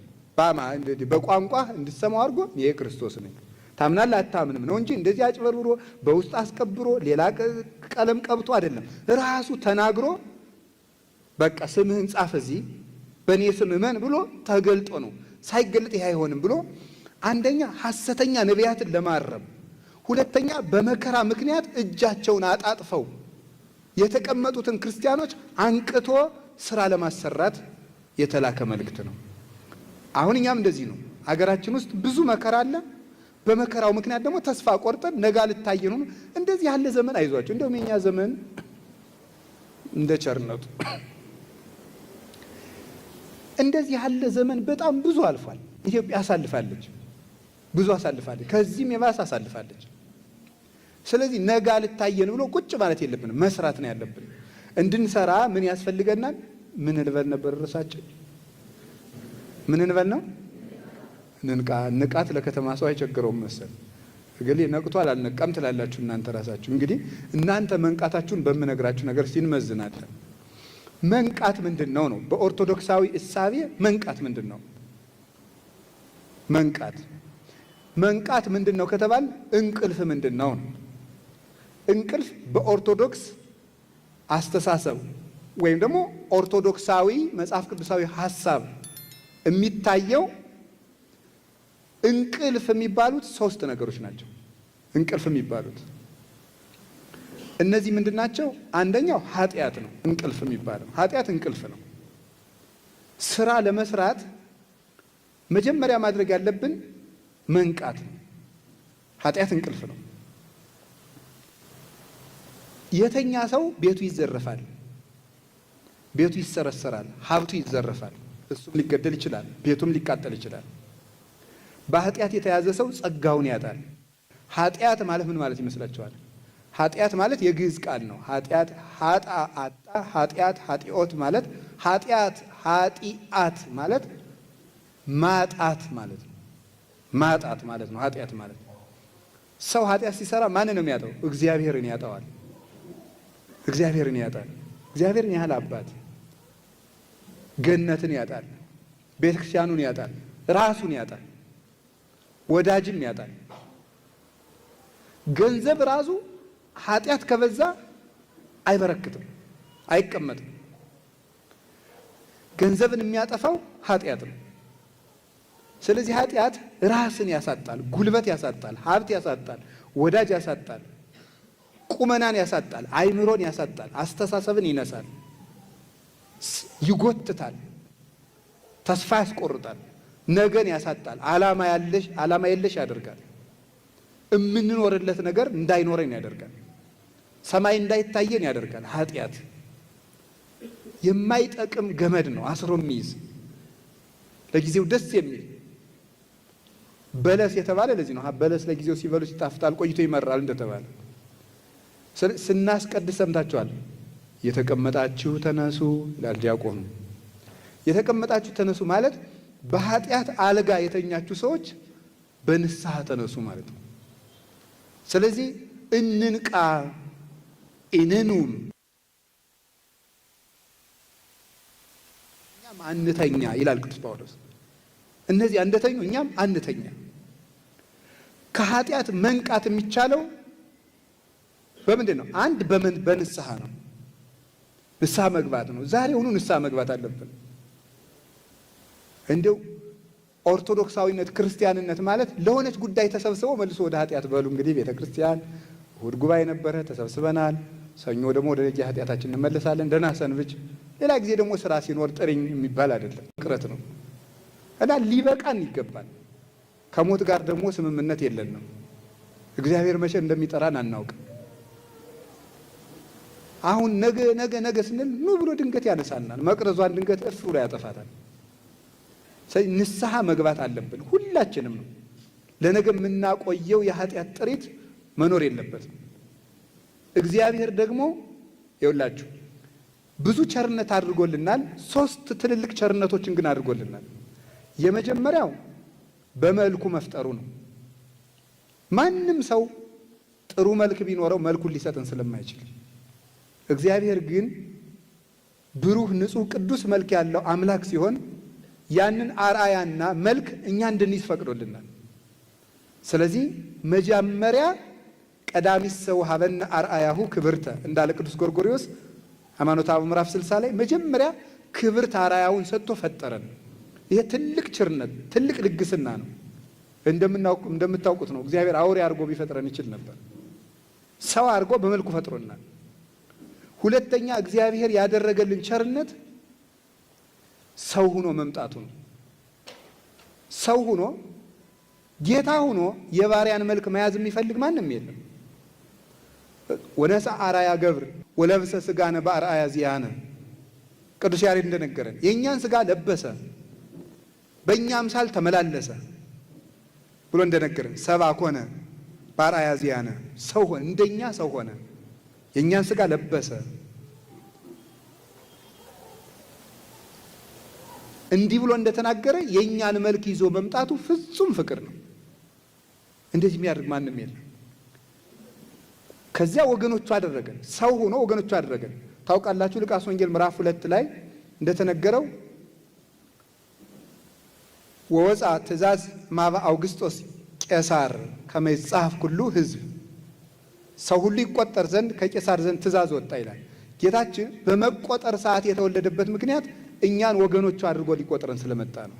በቋንቋ እንድትሰማው አድርጎ እኔ ክርስቶስ ነኝ ታምናለህ አታምንም ነው እንጂ እንደዚህ አጭበርብሮ በውስጥ አስቀብሮ ሌላ ቀለም ቀብቶ አይደለም። ራሱ ተናግሮ በቃ ስምህን ጻፍ እዚህ በእኔ ስም እመን ብሎ ተገልጦ ነው። ሳይገልጥ ይሄ አይሆንም ብሎ አንደኛ ሐሰተኛ ነቢያትን ለማረም፣ ሁለተኛ በመከራ ምክንያት እጃቸውን አጣጥፈው የተቀመጡትን ክርስቲያኖች አንቅቶ ስራ ለማሰራት የተላከ መልእክት ነው። አሁን እኛም እንደዚህ ነው። አገራችን ውስጥ ብዙ መከራ አለ። በመከራው ምክንያት ደግሞ ተስፋ ቆርጠን ነጋ ልታየን ሆኖ እንደዚህ ያለ ዘመን አይዟቸው። እንደውም የኛ ዘመን እንደ ቸርነቱ እንደዚህ ያለ ዘመን በጣም ብዙ አልፏል። ኢትዮጵያ አሳልፋለች፣ ብዙ አሳልፋለች፣ ከዚህም የባሰ አሳልፋለች። ስለዚህ ነጋ ልታየን ብሎ ቁጭ ማለት የለብንም፣ መስራት ነው ያለብን። እንድንሰራ ምን ያስፈልገናል? ምን እንበል ነበር ርዕሳችን? ምን እንበል ነው? ንንቃ። ንቃት ለከተማ ሰው አይቸግረውም መሰል። እገሌ ነቅቷል አልነቃም ትላላችሁ እናንተ ራሳችሁ። እንግዲህ እናንተ መንቃታችሁን በምነግራችሁ ነገር ሲንመዝናለን። መንቃት ምንድን ነው ነው? በኦርቶዶክሳዊ እሳቤ መንቃት ምንድን ነው? መንቃት መንቃት ምንድን ነው ከተባል እንቅልፍ ምንድን ነው ነው? እንቅልፍ በኦርቶዶክስ አስተሳሰብ ወይም ደግሞ ኦርቶዶክሳዊ መጽሐፍ ቅዱሳዊ ሀሳብ የሚታየው እንቅልፍ የሚባሉት ሶስት ነገሮች ናቸው። እንቅልፍ የሚባሉት እነዚህ ምንድን ናቸው? አንደኛው ኃጢአት ነው። እንቅልፍ የሚባለው ኃጢአት እንቅልፍ ነው። ስራ ለመስራት መጀመሪያ ማድረግ ያለብን መንቃት ነው። ኃጢአት እንቅልፍ ነው። የተኛ ሰው ቤቱ ይዘረፋል፣ ቤቱ ይሰረሰራል፣ ሀብቱ ይዘረፋል፣ እሱም ሊገደል ይችላል፣ ቤቱም ሊቃጠል ይችላል። በኃጢአት የተያዘ ሰው ጸጋውን ያጣል። ኃጢአት ማለት ምን ማለት ይመስላችኋል? ኃጢአት ማለት የግዕዝ ቃል ነው። ኃጢአት ሀጣ አጣ፣ ኃጢአት ኃጢኦት ማለት ኃጢአት ኃጢአት ማለት ማጣት ማለት ነው። ማጣት ማለት ነው። ኃጢአት ማለት ሰው ኃጢአት ሲሰራ ማንን ነው የሚያጣው? እግዚአብሔርን ያጣዋል። እግዚአብሔርን ያጣል። እግዚአብሔርን ያህል አባት ገነትን ያጣል፣ ቤተክርስቲያኑን ያጣል፣ ራሱን ያጣል፣ ወዳጅም ያጣል። ገንዘብ ራሱ ኃጢአት ከበዛ አይበረክትም፣ አይቀመጥም። ገንዘብን የሚያጠፋው ኃጢአት ነው። ስለዚህ ኃጢአት ራስን ያሳጣል፣ ጉልበት ያሳጣል፣ ሀብት ያሳጣል፣ ወዳጅ ያሳጣል፣ ቁመናን ያሳጣል፣ አይምሮን ያሳጣል፣ አስተሳሰብን ይነሳል፣ ይጎትታል፣ ተስፋ ያስቆርጣል። ነገን ያሳጣል። ዓላማ ያለሽ ዓላማ የለሽ ያደርጋል። እምንኖርለት ነገር እንዳይኖረን ያደርጋል። ሰማይ እንዳይታየን ያደርጋል። ኃጢአት የማይጠቅም ገመድ ነው አስሮ የሚይዝ፣ ለጊዜው ደስ የሚል። በለስ የተባለ ለዚህ ነው። በለስ ለጊዜው ሲበሉት ይጣፍጣል፣ ቆይቶ ይመራል እንደተባለ። ስናስቀድስ ሰምታችኋል። የተቀመጣችሁ ተነሱ ይላል ዲያቆኑ። የተቀመጣችሁ ተነሱ ማለት በኃጢአት አልጋ የተኛችሁ ሰዎች በንስሐ ተነሱ ማለት ነው። ስለዚህ እንንቃ፣ ኢንኑም፣ እኛም አንተኛ ይላል ቅዱስ ጳውሎስ። እነዚህ እንደተኙ እኛም አንተኛ። ከኃጢአት መንቃት የሚቻለው በምንድን ነው? አንድ በንስሐ ነው። ንስሐ መግባት ነው። ዛሬውኑ ንስሐ መግባት አለብን። እንደው ኦርቶዶክሳዊነት ክርስቲያንነት ማለት ለሆነች ጉዳይ ተሰብስበው መልሶ ወደ ኃጢአት፣ በሉ እንግዲህ ቤተ ክርስቲያን እሑድ ጉባኤ ነበረ፣ ተሰብስበናል። ሰኞ ደግሞ ወደ የየ ኃጢአታችን እንመለሳለን። ደህና ሰንብች። ሌላ ጊዜ ደግሞ ስራ ሲኖር ጥሪኝ የሚባል አይደለም፣ ቅረት ነው እና ሊበቃን ይገባል። ከሞት ጋር ደግሞ ስምምነት የለንም። እግዚአብሔር መቼ እንደሚጠራን አናውቅም። አሁን ነገ ነገ ነገ ስንል ኑ ብሎ ድንገት ያነሳናል። መቅረዟን ድንገት እፍ ብሎ ያጠፋታል። ንስሐ መግባት አለብን ሁላችንም ነው። ለነገ የምናቆየው የኃጢአት ጥሪት መኖር የለበትም። እግዚአብሔር ደግሞ ይኸውላችሁ ብዙ ቸርነት አድርጎልናል። ሶስት ትልልቅ ቸርነቶችን ግን አድርጎልናል። የመጀመሪያው በመልኩ መፍጠሩ ነው። ማንም ሰው ጥሩ መልክ ቢኖረው መልኩን ሊሰጥን ስለማይችል፣ እግዚአብሔር ግን ብሩህ፣ ንጹሕ፣ ቅዱስ መልክ ያለው አምላክ ሲሆን ያንን አርአያና መልክ እኛ እንድንይዝ ፈቅዶልናል። ስለዚህ መጀመሪያ ቀዳሚሰ ወሀበነ አርአያሁ ክብርተ እንዳለ ቅዱስ ጎርጎርዮስ ሃይማኖተ አበው ምዕራፍ 60 ላይ፣ መጀመሪያ ክብርት አርአያውን ሰጥቶ ፈጠረን። ይሄ ትልቅ ቸርነት፣ ትልቅ ልግስና ነው። እንደምታውቁት ነው፣ እግዚአብሔር አውሬ አድርጎ ቢፈጥረን ይችል ነበር። ሰው አድርጎ በመልኩ ፈጥሮናል። ሁለተኛ እግዚአብሔር ያደረገልን ቸርነት ሰው ሆኖ መምጣቱ ነው። ሰው ሆኖ፣ ጌታ ሆኖ የባሪያን መልክ መያዝ የሚፈልግ ማንም የለም። ወነሥአ አርአያ ገብር ወለብሰ ስጋነ በአርአያ ዚአነ፣ ቅዱስ ያሬድ እንደነገረን የእኛን ስጋ ለበሰ፣ በእኛ አምሳል ተመላለሰ ብሎ እንደነገረን፣ ሰብአ ኮነ በአርአያ ዚአነ፣ ሰው ሆነ፣ እንደኛ ሰው ሆነ፣ የእኛን ስጋ ለበሰ። እንዲህ ብሎ እንደተናገረ የእኛን መልክ ይዞ መምጣቱ ፍጹም ፍቅር ነው። እንደዚህ የሚያደርግ ማንም የለም። ከዚያ ወገኖቹ አደረገን። ሰው ሆኖ ወገኖቹ አደረገን። ታውቃላችሁ፣ ሉቃስ ወንጌል ምዕራፍ 2 ላይ እንደተነገረው ወወፅአ ትእዛዝ እምኀበ አውግስጦስ ቄሳር ከመ ይጻሐፍ ኩሉ ሕዝብ፣ ሰው ሁሉ ይቆጠር ዘንድ ከቄሳር ዘንድ ትእዛዝ ወጣ ይላል። ጌታችን በመቆጠር ሰዓት የተወለደበት ምክንያት እኛን ወገኖቹ አድርጎ ሊቆጥረን ስለመጣ ነው።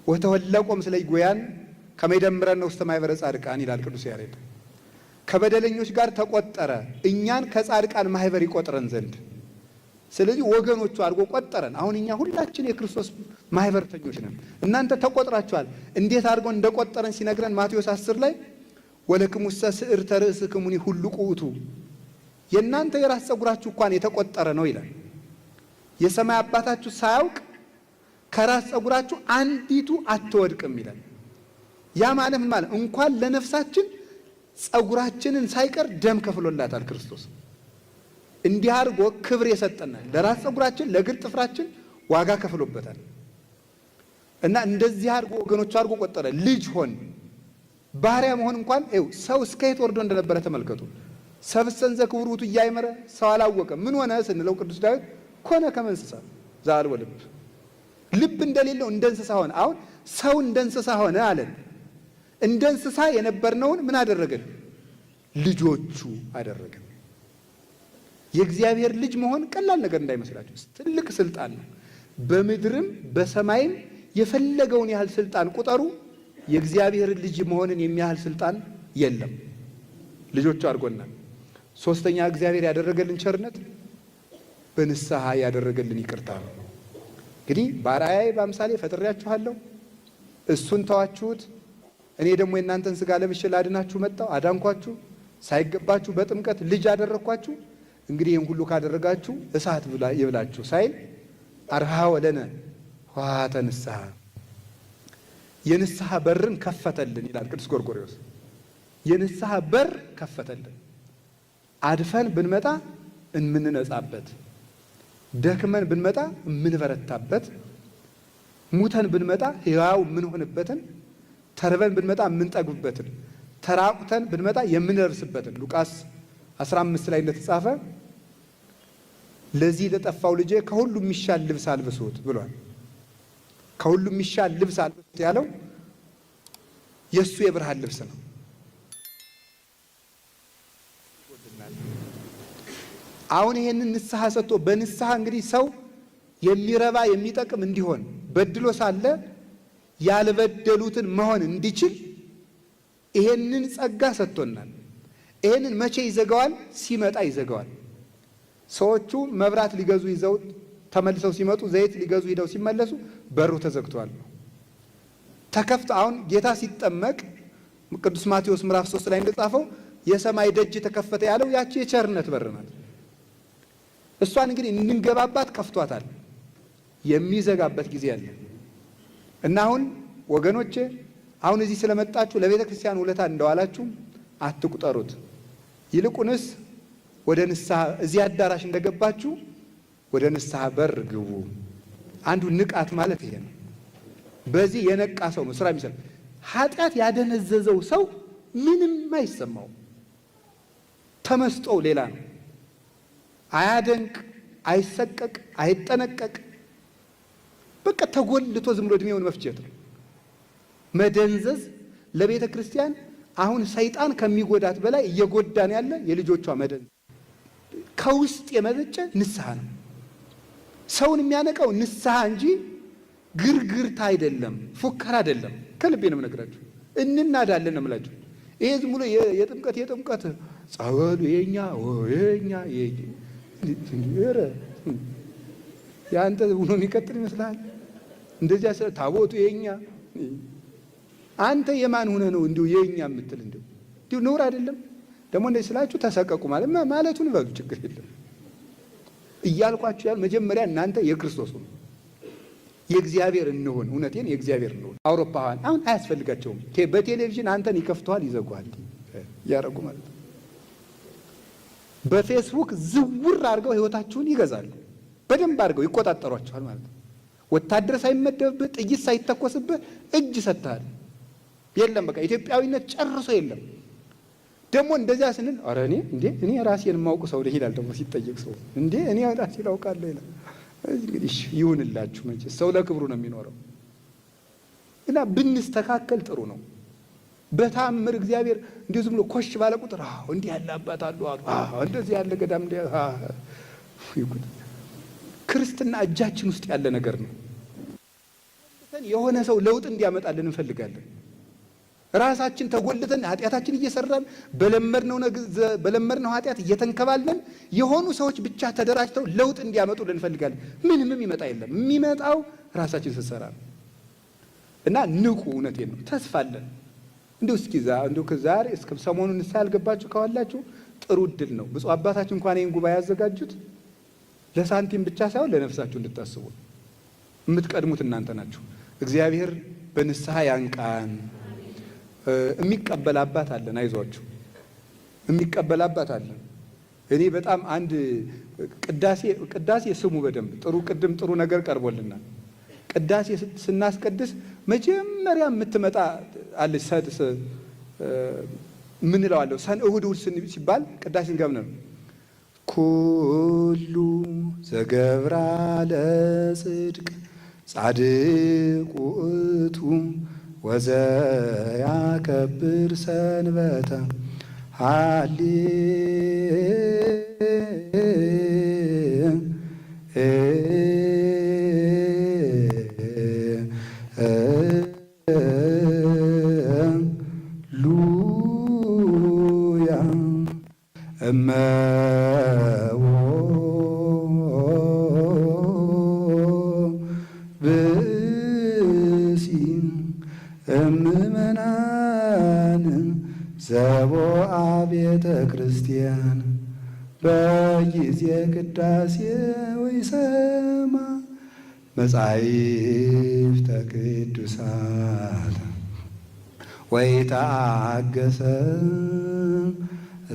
ወተወለቆ ምስለ ይጉያን ከመ ይደምረነ ውስተ ማኅበረ ጻድቃን ይላል ቅዱስ ያሬድ። ከበደለኞች ጋር ተቆጠረ እኛን ከጻድቃን ማህበር ይቆጥረን ዘንድ። ስለዚህ ወገኖቹ አድርጎ ቆጠረን። አሁን እኛ ሁላችን የክርስቶስ ማህበርተኞች ነን። እናንተ ተቆጥራችኋል። እንዴት አድርጎ እንደቆጠረን ሲነግረን ማቴዎስ 10 ላይ ወለክሙሰ ስዕርተ ርእስክሙኒ ሁሉቁ ውእቱ፣ የእናንተ የራስ ፀጉራችሁ እንኳን የተቆጠረ ነው ይላል። የሰማይ አባታችሁ ሳያውቅ ከራስ ፀጉራችሁ አንዲቱ አትወድቅም ይላል። ያ ማለት ምን ማለት? እንኳን ለነፍሳችን ፀጉራችንን ሳይቀር ደም ከፍሎላታል ክርስቶስ። እንዲህ አድርጎ ክብር የሰጠናል። ለራስ ፀጉራችን፣ ለእግር ጥፍራችን ዋጋ ከፍሎበታል። እና እንደዚህ አድርጎ ወገኖቹ አድርጎ ቆጠረ። ልጅ ሆን፣ ባሪያ መሆን እንኳን፣ ይኸው ሰው እስከ የት ወርዶ እንደነበረ ተመልከቱ። ሰብእሰ እንዘ ክቡር ውእቱ ኢያእመረ፣ ሰው አላወቀም። ምን ሆነ ስንለው ቅዱስ ዳዊት ኮነ ከመ እንስሳ ዘአልቦ ልብ፣ ልብ እንደሌለው እንደ እንስሳ ሆነ። አሁን ሰው እንደ እንስሳ ሆነ አለን። እንደ እንስሳ የነበርነውን ምን አደረገን? ልጆቹ አደረገን። የእግዚአብሔር ልጅ መሆን ቀላል ነገር እንዳይመስላችሁ፣ ትልቅ ስልጣን ነው። በምድርም በሰማይም የፈለገውን ያህል ስልጣን ቁጠሩ፣ የእግዚአብሔር ልጅ መሆንን የሚያህል ስልጣን የለም። ልጆቹ አድርጎናል። ሶስተኛ እግዚአብሔር ያደረገልን ቸርነት በንስሐ ያደረገልን ይቅርታ ነው። እንግዲህ በአርአያዬ በአምሳሌ ፈጥሬያችኋለሁ። እሱን ተዋችሁት። እኔ ደግሞ የእናንተን ስጋ ለብሼ ላድናችሁ መጣሁ፣ አዳንኳችሁ፣ ሳይገባችሁ በጥምቀት ልጅ አደረግኳችሁ። እንግዲህ ይህን ሁሉ ካደረጋችሁ እሳት ይብላችሁ ሳይል አርሃወ ለነ ኆኃተ ንስሐ፣ የንስሐ በርን ከፈተልን ይላል ቅዱስ ጎርጎርዮስ። የንስሐ በር ከፈተልን። አድፈን ብንመጣ እምንነጻበት፣ ደክመን ብንመጣ እምንበረታበት፣ ሙተን ብንመጣ ሕያው የምንሆንበትን፣ ተርበን ብንመጣ የምንጠግብበትን፣ ተራቁተን ብንመጣ የምንለብስበትን ሉቃስ 15 ላይ እንደተጻፈ ለዚህ ለጠፋው ልጄ ከሁሉ የሚሻል ልብስ አልብሱት ብሏል። ከሁሉ የሚሻል ልብስ አልብሱት ያለው የእሱ የብርሃን ልብስ ነው። አሁን ይሄንን ንስሐ ሰጥቶ በንስሐ እንግዲህ ሰው የሚረባ የሚጠቅም እንዲሆን በድሎ ሳለ ያልበደሉትን መሆን እንዲችል ይሄንን ጸጋ ሰጥቶናል። ይሄንን መቼ ይዘጋዋል? ሲመጣ ይዘጋዋል። ሰዎቹ መብራት ሊገዙ ይዘው ተመልሰው ሲመጡ፣ ዘይት ሊገዙ ሂደው ሲመለሱ በሩ ተዘግቷል። ተከፍቶ አሁን ጌታ ሲጠመቅ ቅዱስ ማቴዎስ ምዕራፍ 3 ላይ እንደጻፈው የሰማይ ደጅ ተከፈተ ያለው ያቺ የቸርነት በር ናት። እሷን እንግዲህ እንንገባባት ከፍቷታል። የሚዘጋበት ጊዜ አለ እና አሁን ወገኖቼ አሁን እዚህ ስለመጣችሁ ለቤተ ክርስቲያን ውለታ እንደዋላችሁ አትቁጠሩት። ይልቁንስ ወደ ንስሐ እዚህ አዳራሽ እንደገባችሁ ወደ ንስሐ በር ግቡ። አንዱ ንቃት ማለት ይሄ ነው። በዚህ የነቃ ሰው ነው ስራ የሚሰራ። ኃጢአት ያደነዘዘው ሰው ምንም አይሰማው፣ ተመስጦው ሌላ ነው። አያደንቅ፣ አይሰቀቅ፣ አይጠነቀቅ። በቃ ተጎልቶ ዝም ብሎ እድሜውን መፍጀት ነው። መደንዘዝ ለቤተ ክርስቲያን አሁን ሰይጣን ከሚጎዳት በላይ እየጎዳን ያለ የልጆቿ መደንዘዝ ከውስጥ የመነጨ ንስሐ ነው። ሰውን የሚያነቃው ንስሐ እንጂ ግርግርታ አይደለም፣ ፉከራ አይደለም። ከልቤ ነው የምነግራችሁ። እንናዳለን ነው የምላችሁ። ይሄ ዝም ብሎ የጥምቀት ጸበሉ የኛ የኛ ኧረ ያንተ ሆኖ የሚቀጥል ይመስልሃል? እንደዚያ ስለ ታቦቱ የኛ አንተ የማን ሆነህ ነው እንዲሁ የኛ የምትል? እንዲሁ እንዲሁ ነውር አይደለም። ደግሞ እንደዚህ ስላችሁ ተሰቀቁ ማለት ማለቱን በሉ ችግር የለም እያልኳችሁ ያል መጀመሪያ እናንተ የክርስቶስ ሁኑ፣ የእግዚአብሔር እንሁን። እውነቴን የእግዚአብሔር እንሁን። አውሮፓውያን አሁን አያስፈልጋቸውም። በቴሌቪዥን አንተን ይከፍተዋል፣ ይዘጉሃል እያደረጉ ማለት ነው። በፌስቡክ ዝውር አድርገው ህይወታችሁን ይገዛሉ። በደንብ አድርገው ይቆጣጠሯቸዋል ማለት ነው። ወታደር ሳይመደብብህ ጥይት ሳይተኮስብህ እጅ ሰጥተሃል። የለም በቃ ኢትዮጵያዊነት ጨርሶ የለም። ደግሞ እንደዚያ ስንል ኧረ እኔ እንዴ እኔ ራሴን የማውቅ ሰው ነኝ ይላል። ደግሞ ሲጠየቅ ሰው እንዴ እኔ ራሴን አውቃለሁ ይላል። እንግዲህ ይሁንላችሁ፣ መቼስ ሰው ለክብሩ ነው የሚኖረው እና ብንስተካከል ጥሩ ነው። በታምር እግዚአብሔር እንዲሁ ዝም ብሎ ኮሽ ባለ ቁጥር አዎ እንዲህ ያለ አባት አሉ አሉ አዎ እንደዚህ ያለ ገዳም እንዲህ ይጉድ። ክርስትና እጃችን ውስጥ ያለ ነገር ነው። የሆነ ሰው ለውጥ እንዲያመጣልን እንፈልጋለን። ራሳችን ተጎልተን ኃጢአታችን እየሰራን በለመድነው ኃጢአት እየተንከባለን የሆኑ ሰዎች ብቻ ተደራጅተው ለውጥ እንዲያመጡልን እንፈልጋለን። ምንም የሚመጣ የለም። የሚመጣው ራሳችን ስንሰራ ነው። እና ንቁ። እውነቴን ነው። ተስፋ አለን። እንዲሁ እስኪ እንዲሁ ከዛሬ እስከ ሰሞኑን ንስሐ ያልገባችሁ ካላችሁ ጥሩ እድል ነው። ብፁዕ አባታችን እንኳን ይህን ጉባኤ ያዘጋጁት ለሳንቲም ብቻ ሳይሆን ለነፍሳችሁ እንድታስቡ የምትቀድሙት እናንተ ናችሁ። እግዚአብሔር በንስሐ ያንቃን። የሚቀበል አባት አለን። አይዟችሁ፣ የሚቀበል አባት አለን። እኔ በጣም አንድ ቅዳሴ ቅዳሴ ስሙ በደንብ ጥሩ ቅድም ጥሩ ነገር ቀርቦልናል። ቅዳሴ ስናስቀድስ መጀመሪያ የምትመጣ አለች ሰድስ ምን እለዋለሁ ሰን እሁድ እሁድ ሲባል ቅዳሴ እንገብነ ነው ኩሉ ዘገብራ ለጽድቅ ጻድቅ ውእቱ ወዘያከብር ሰንበተ ሃሌ ሉያ እመዎ ብእሲ ጊዜ ቅዳሴ ወይሰማ መጻሕፍተ ቅዱሳት ወይተአገሰ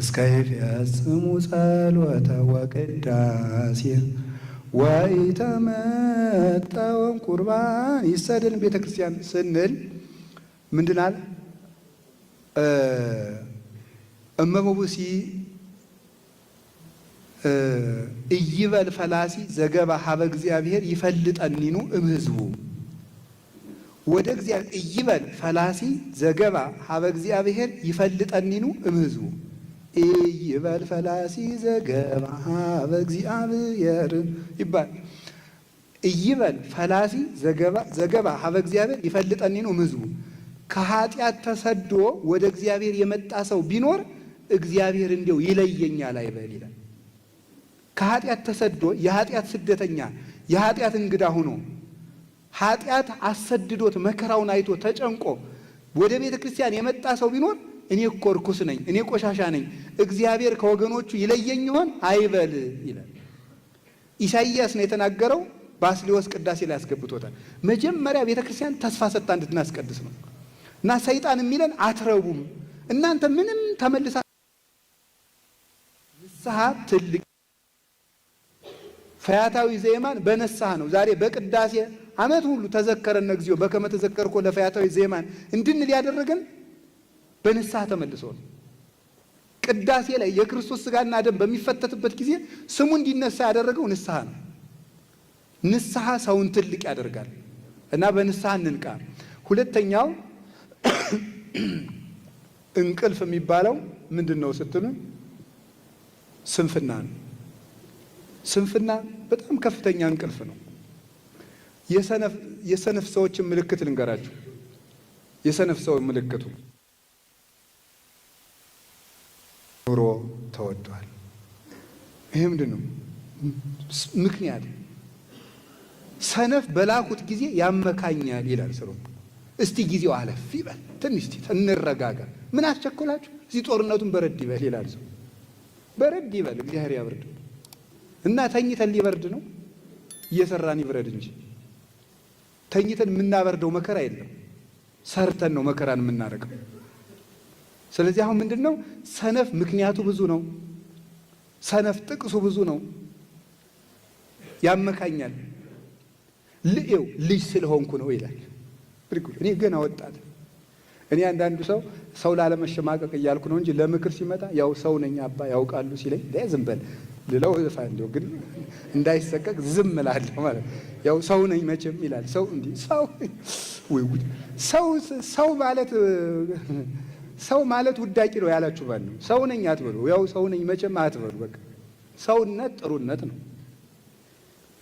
እስከ ይፈጽሙ ጸሎተ ወቅዳሴ ወኢተመጠወም ቁርባን ይሰደን ቤተ ክርስቲያን ስንል ምንድናል? እመቡሲ ኢይበል ፈላሲ ዘገባ ሀበ እግዚአብሔር ይፈልጠኒኑ እምሕዝቡ ወደ እግዚአብሔር ኢይበል ፈላሲ ዘገባ ሀበ እግዚአብሔር ይፈልጠኒኑ እምሕዝቡ ኢይበል ፈላሲ ዘገባ ሀበ እግዚአብሔር ይባል። ኢይበል ፈላሲ ዘገባ ሀበ እግዚአብሔር ይፈልጠኒኑ እምሕዝቡ ከኃጢአት ተሰዶ ወደ እግዚአብሔር የመጣ ሰው ቢኖር እግዚአብሔር እንዲያው ይለየኛል አይበል ይላል። ከኃጢአት ተሰዶ የኃጢአት ስደተኛ የኃጢአት እንግዳ ሆኖ ኃጢአት አሰድዶት መከራውን አይቶ ተጨንቆ ወደ ቤተ ክርስቲያን የመጣ ሰው ቢኖር እኔ እኮ ርኩስ ነኝ፣ እኔ ቆሻሻ ነኝ፣ እግዚአብሔር ከወገኖቹ ይለየኝ ይሆን አይበል ይላል። ኢሳይያስ ነው የተናገረው። ባስልዮስ ቅዳሴ ላይ ያስገብቶታል። መጀመሪያ ቤተ ክርስቲያን ተስፋ ሰጥታ እንድናስቀድስ ነው። እና ሰይጣን የሚለን አትረቡም እናንተ ምንም ተመልሳ ንስሐ ትልቅ ፈያታዊ ዘየማን በነስሐ ነው። ዛሬ በቅዳሴ ዓመት ሁሉ ተዘከረነ እግዚኦ በከመ ተዘከርኮ ለፈያታዊ ዘየማን እንድንል ያደረገን በንስሐ ተመልሶ ነው። ቅዳሴ ላይ የክርስቶስ ስጋና ደም በሚፈተትበት ጊዜ ስሙ እንዲነሳ ያደረገው ንስሐ ነው። ንስሐ ሰውን ትልቅ ያደርጋል እና በንስሐ እንንቃ። ሁለተኛው እንቅልፍ የሚባለው ምንድን ነው ስትሉ ስንፍና ነው። ስንፍና በጣም ከፍተኛ እንቅልፍ ነው። የሰነፍ ሰዎችን ምልክት ልንገራችሁ። የሰነፍ ሰው ምልክቱ ኑሮ ተወዷል። ይሄ ምንድን ነው ምክንያት? ሰነፍ በላኩት ጊዜ ያመካኛል ይላል ሰሎሞን። እስቲ ጊዜው አለፍ ይበል ትንሽ እንረጋጋ። ምን አስቸኮላችሁ? እዚህ ጦርነቱን በረድ ይበል ይላል ሰው። በረድ ይበል እግዚአብሔር ያብርድ እና ተኝተን ሊበርድ ነው። እየሰራን ይብረድ እንጂ ተኝተን የምናበርደው መከራ የለም። ሰርተን ነው መከራን የምናረቀው። ስለዚህ አሁን ምንድነው ሰነፍ ምክንያቱ ብዙ ነው። ሰነፍ ጥቅሱ ብዙ ነው። ያመካኛል። ልኤው ልጅ ስለሆንኩ ነው ይላል። እኔ ገና ወጣት። እኔ አንዳንዱ ሰው ላለመሸማቀቅ እያልኩ ነው እንጂ ለምክር ሲመጣ ያው ሰው ነኝ አባ ያውቃሉ ሲለኝ ዝም በል ልለው እንደው ግን እንዳይሰቀቅ ዝም እላለሁ ማለት ያው ሰው ነኝ መቼም ይላል። ሰው እንዲህ ሰው ወይ ጉድ ሰው ሰው ማለት ሰው ማለት ውዳቂ ነው ያላችሁ ባል ነው። ሰው ነኝ አትበሉ። ያው ሰው ነኝ መቼም አትበሉ። በቃ ሰውነት ጥሩነት ነው።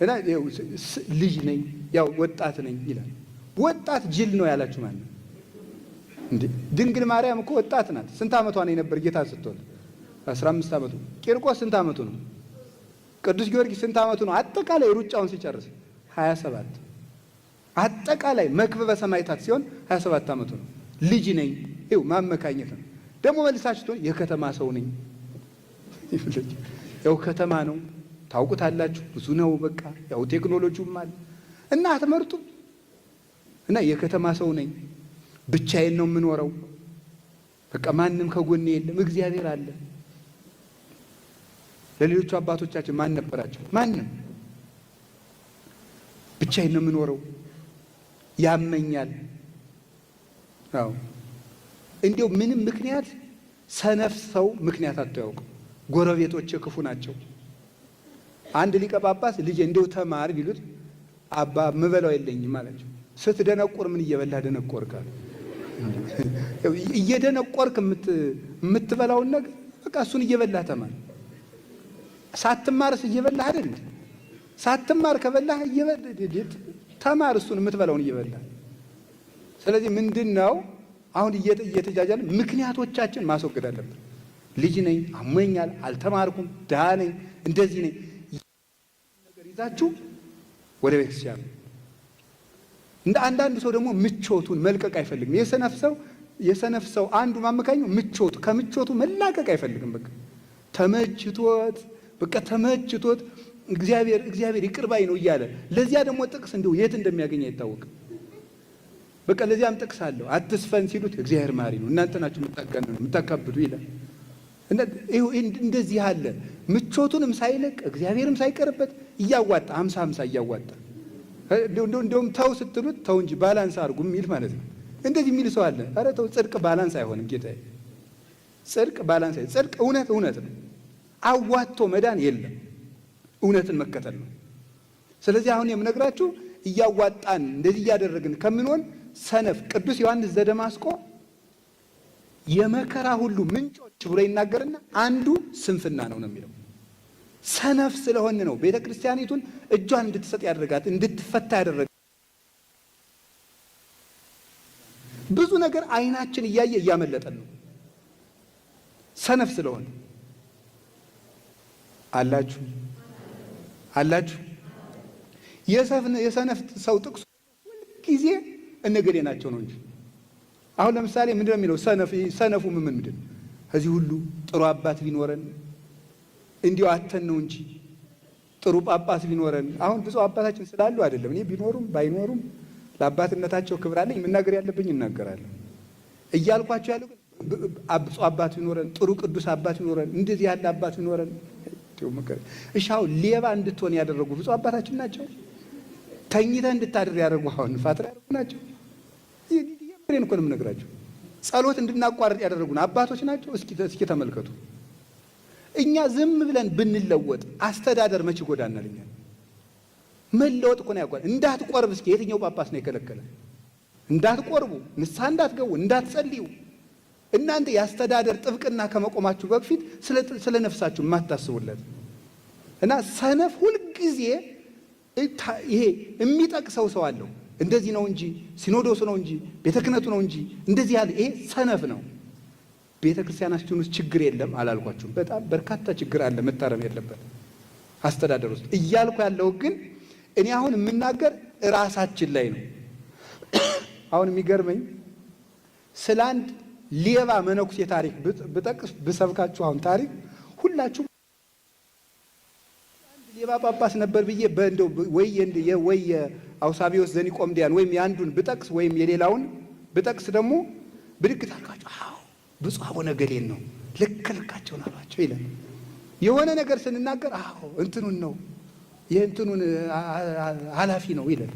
እና ልጅ ነኝ ያው ወጣት ነኝ ይላል። ወጣት ጅል ነው ያላችሁ ማለት ነው። እንዴ ድንግል ማርያም እኮ ወጣት ናት። ስንት ዓመቷ ነው የነበር ጌታ ስትወልድ? 15 ዓመቱ። ቂርቆስ ስንት ዓመቱ ነው? ቅዱስ ጊዮርጊስ ስንት ዓመቱ ነው? አጠቃላይ ሩጫውን ሲጨርስ 27። አጠቃላይ መክበበ ሰማዕታት ሲሆን 27 ዓመቱ ነው። ልጅ ነኝ ይኸው ማመካኘት ነው። ደግሞ መልሳችሁ ትሆን የከተማ ሰው ነኝ። ያው ከተማ ነው ታውቁታላችሁ፣ ብዙ ነው በቃ ያው ቴክኖሎጂውም አለ እና አትመርጡም። እና የከተማ ሰው ነኝ፣ ብቻዬን ነው የምኖረው፣ በቃ ማንም ከጎኔ የለም፣ እግዚአብሔር አለ። ለሌሎቹ አባቶቻችን ማን ነበራቸው? ማንም። ብቻዬን ነው የምኖረው፣ ያመኛል። አዎ እንዲያው ምንም ምክንያት ሰነፍ ሰው ምክንያት አታውቅም። ጎረቤቶቼ ክፉ ናቸው። አንድ ሊቀ ጳጳስ ልጄ እንደው ተማር ቢሉት አባ ምበላው የለኝም አላቸው። ስትደነቁር ምን እየበላህ ደነቆርክ አሉ። እየደነቆርክ የምትበላውን ነገር በቃ እሱን እየበላህ ተማር። ሳትማርስ እየበላህ አይደል? ሳትማር ከበላህ ተማር፣ እሱን የምትበላውን እየበላህ። ስለዚህ ምንድን ነው አሁን እየተጃጃለ ምክንያቶቻችን ማስወገድ አለብን። ልጅ ነኝ፣ አሞኛል፣ አልተማርኩም፣ ድሃ ነኝ፣ እንደዚህ ነኝ ነገር ይዛችሁ ወደ ቤተክርስቲያን። እንደ አንዳንዱ ሰው ደግሞ ምቾቱን መልቀቅ አይፈልግም። የሰነፍ ሰው አንዱ ማመካኘው ምቾቱ ከምቾቱ መላቀቅ አይፈልግም። በቃ ተመችቶት በቃ ተመችቶት እግዚአብሔር እግዚአብሔር ይቅር ባይ ነው እያለ ለዚያ ደግሞ ጥቅስ እንደው የት እንደሚያገኝ አይታወቅም። በቃ ለዚያም ጥቅስ አለው። አትስፈን ሲሉት እግዚአብሔር ማሪ ነው፣ እናንተ ናችሁ የምታጋንኑ የምታካብዱ ይላል። እንደዚህ አለ። ምቾቱንም ሳይለቅ እግዚአብሔርም ሳይቀርበት እያዋጣ 50-50 እያዋጣ እንደውም ተው ስትሉት ተው እንጂ balance አድርጉ የሚል ማለት ነው። እንደዚህ የሚል ሰው አለ። ኧረ ተው፣ ጽድቅ balance አይሆንም ጌታዬ። ጽድቅ balance አይሆንም። ጽድቅ እውነት እውነት ነው። አዋጥቶ መዳን የለም። እውነትን መከተል ነው። ስለዚህ አሁን የምነግራችሁ እያዋጣን እንደዚህ እያደረግን ከምንሆን ሰነፍ ቅዱስ ዮሐንስ ዘደማስቆ የመከራ ሁሉ ምንጮች ብሎ ይናገርና አንዱ ስንፍና ነው ነው የሚለው። ሰነፍ ስለሆን ነው ቤተ ክርስቲያኒቱን እጇን እንድትሰጥ ያደረጋት፣ እንድትፈታ ያደረጋት። ብዙ ነገር አይናችን እያየ እያመለጠን ነው ሰነፍ ስለሆን። አላችሁ አላችሁ። የሰነፍ ሰው ጥቅሱ ሁልጊዜ እነገሌ ናቸው ነው እንጂ አሁን ለምሳሌ ምንድነው የሚለው? ሰነፉ ምን ምንድን ከዚህ ሁሉ ጥሩ አባት ቢኖረን እንዲሁ አተን ነው እንጂ ጥሩ ጳጳስ ቢኖረን። አሁን ብፁዕ አባታችን ስላሉ አይደለም፣ እኔ ቢኖሩም ባይኖሩም ለአባትነታቸው ክብር አለኝ፣ መናገር ያለብኝ እናገራለሁ። እያልኳቸው ያለው ግን ብፁዕ አባት ቢኖረን፣ ጥሩ ቅዱስ አባት ቢኖረን፣ እንደዚህ ያለ አባት ቢኖረን። እሺ አሁን ሌባ እንድትሆን ያደረጉ ብፁዕ አባታችን ናቸው። ተኝተህ እንድታድር ያደረጉ አሁን ፋትራ ያደረጉ ናቸው። ይሄን እኮ ነው የምነግራቸው። ጸሎት እንድናቋርጥ ያደረጉን አባቶች ናቸው። እስኪ ተመልከቱ። እኛ ዝም ብለን ብንለወጥ አስተዳደር መች ይጎዳናል? እኛ መለወጥ እኮ ነው ያጓል። እንዳትቆርብ እስኪ የትኛው ጳጳስ ነው የከለከለ? እንዳትቆርቡ፣ ንስሐ እንዳትገቡ፣ እንዳትጸልዩ እናንተ የአስተዳደር ጥብቅና ከመቆማችሁ በፊት ስለ ነፍሳችሁ የማታስቡለት እና ሰነፍ ሁልጊዜ ይሄ የሚጠቅሰው ሰው አለው። እንደዚህ ነው እንጂ ሲኖዶሱ ነው እንጂ ቤተ ክህነቱ ነው እንጂ እንደዚህ ያለ ይሄ ሰነፍ ነው። ቤተ ክርስቲያናችን ውስጥ ችግር የለም አላልኳችሁም። በጣም በርካታ ችግር አለ መታረም ያለበት አስተዳደር ውስጥ እያልኩ ያለው ግን እኔ አሁን የምናገር ራሳችን ላይ ነው። አሁን የሚገርመኝ ስለ አንድ ሌባ መነኩሴ ታሪክ ብጠቅስ ብሰብካችሁ አሁን ታሪክ ሁላችሁ አንድ ሌባ ጳጳስ ነበር ብዬ በእንደው ወይ አውሳቢዎስ ዘኒቆምዲያን ወይም የአንዱን ብጠቅስ ወይም የሌላውን ብጠቅስ ደግሞ ብድግ ታልኳቸው፣ አዎ ብፁዕ አቡነ ገሌን ነው ልክ ልካቸውን አሏቸው ይላል። የሆነ ነገር ስንናገር አዎ እንትኑን ነው የእንትኑን ኃላፊ ነው ይላል።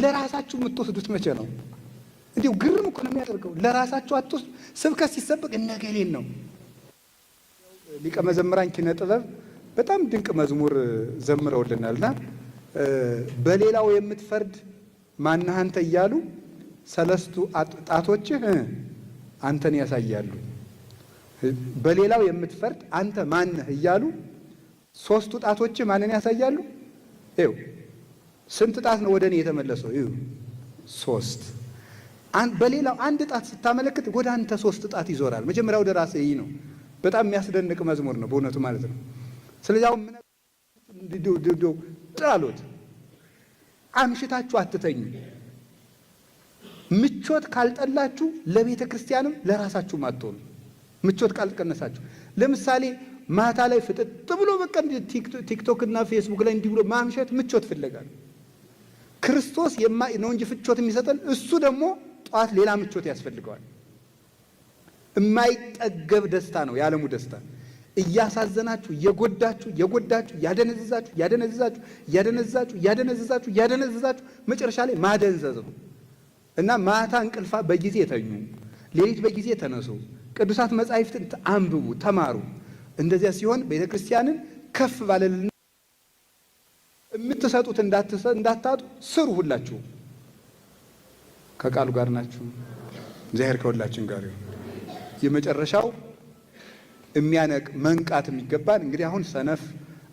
ለራሳችሁ የምትወስዱት መቼ ነው? እንዲሁ ግርም እኮ ነው የሚያደርገው። ለራሳችሁ አትወስዱ። ስብከት ሲሰበክ እነገሌን ነው። ሊቀ መዘምራን ኪነ ጥበብ በጣም ድንቅ መዝሙር ዘምረውልናልና በሌላው የምትፈርድ ማነህ አንተ እያሉ ሰለስቱ ጣቶችህ አንተን ያሳያሉ። በሌላው የምትፈርድ አንተ ማነህ እያሉ ሶስቱ ጣቶችህ ማንን ያሳያሉ? ይኸው ስንት ጣት ነው ወደ እኔ የተመለሰው? ይኸው ሶስት። በሌላው አንድ ጣት ስታመለክት ወደ አንተ ሶስት ጣት ይዞራል። መጀመሪያ ወደ ራስህ ይህ ነው። በጣም የሚያስደንቅ መዝሙር ነው በእውነቱ ማለት ነው። ስለዚህ አሁን ምን ጣሉት። አምሽታችሁ አትተኙ። ምቾት ካልጠላችሁ ለቤተ ክርስቲያንም ለራሳችሁም አትሆኑ። ምቾት ካልቀነሳችሁ ለምሳሌ ማታ ላይ ፍጥጥ ብሎ በቃ ቲክቶክ እና ፌስቡክ ላይ እንዲህ ብሎ ማምሸት ምቾት ፍለጋ ነው። ክርስቶስ ነው እንጂ ፍቾት የሚሰጠን እሱ ደግሞ ጠዋት ሌላ ምቾት ያስፈልገዋል። የማይጠገብ ደስታ ነው የዓለሙ ደስታ። እያሳዘናችሁ እየጎዳችሁ እየጎዳችሁ እያደነዘዛችሁ እያደነዘዛችሁ እያደነዘዛችሁ እያደነዘዛችሁ እያደነዘዛችሁ መጨረሻ ላይ ማደንዘዝ ነው እና ማታ እንቅልፋ በጊዜ ተኙ፣ ሌሊት በጊዜ ተነሱ፣ ቅዱሳት መጻሕፍትን አንብቡ፣ ተማሩ። እንደዚያ ሲሆን ቤተክርስቲያንን ከፍ ባለልና የምትሰጡት እንዳታጡ ስሩ። ሁላችሁ ከቃሉ ጋር ናችሁ። እግዚአብሔር ከሁላችን ጋር ይሁን። የመጨረሻው የሚያነቅ መንቃት የሚገባን እንግዲህ አሁን ሰነፍ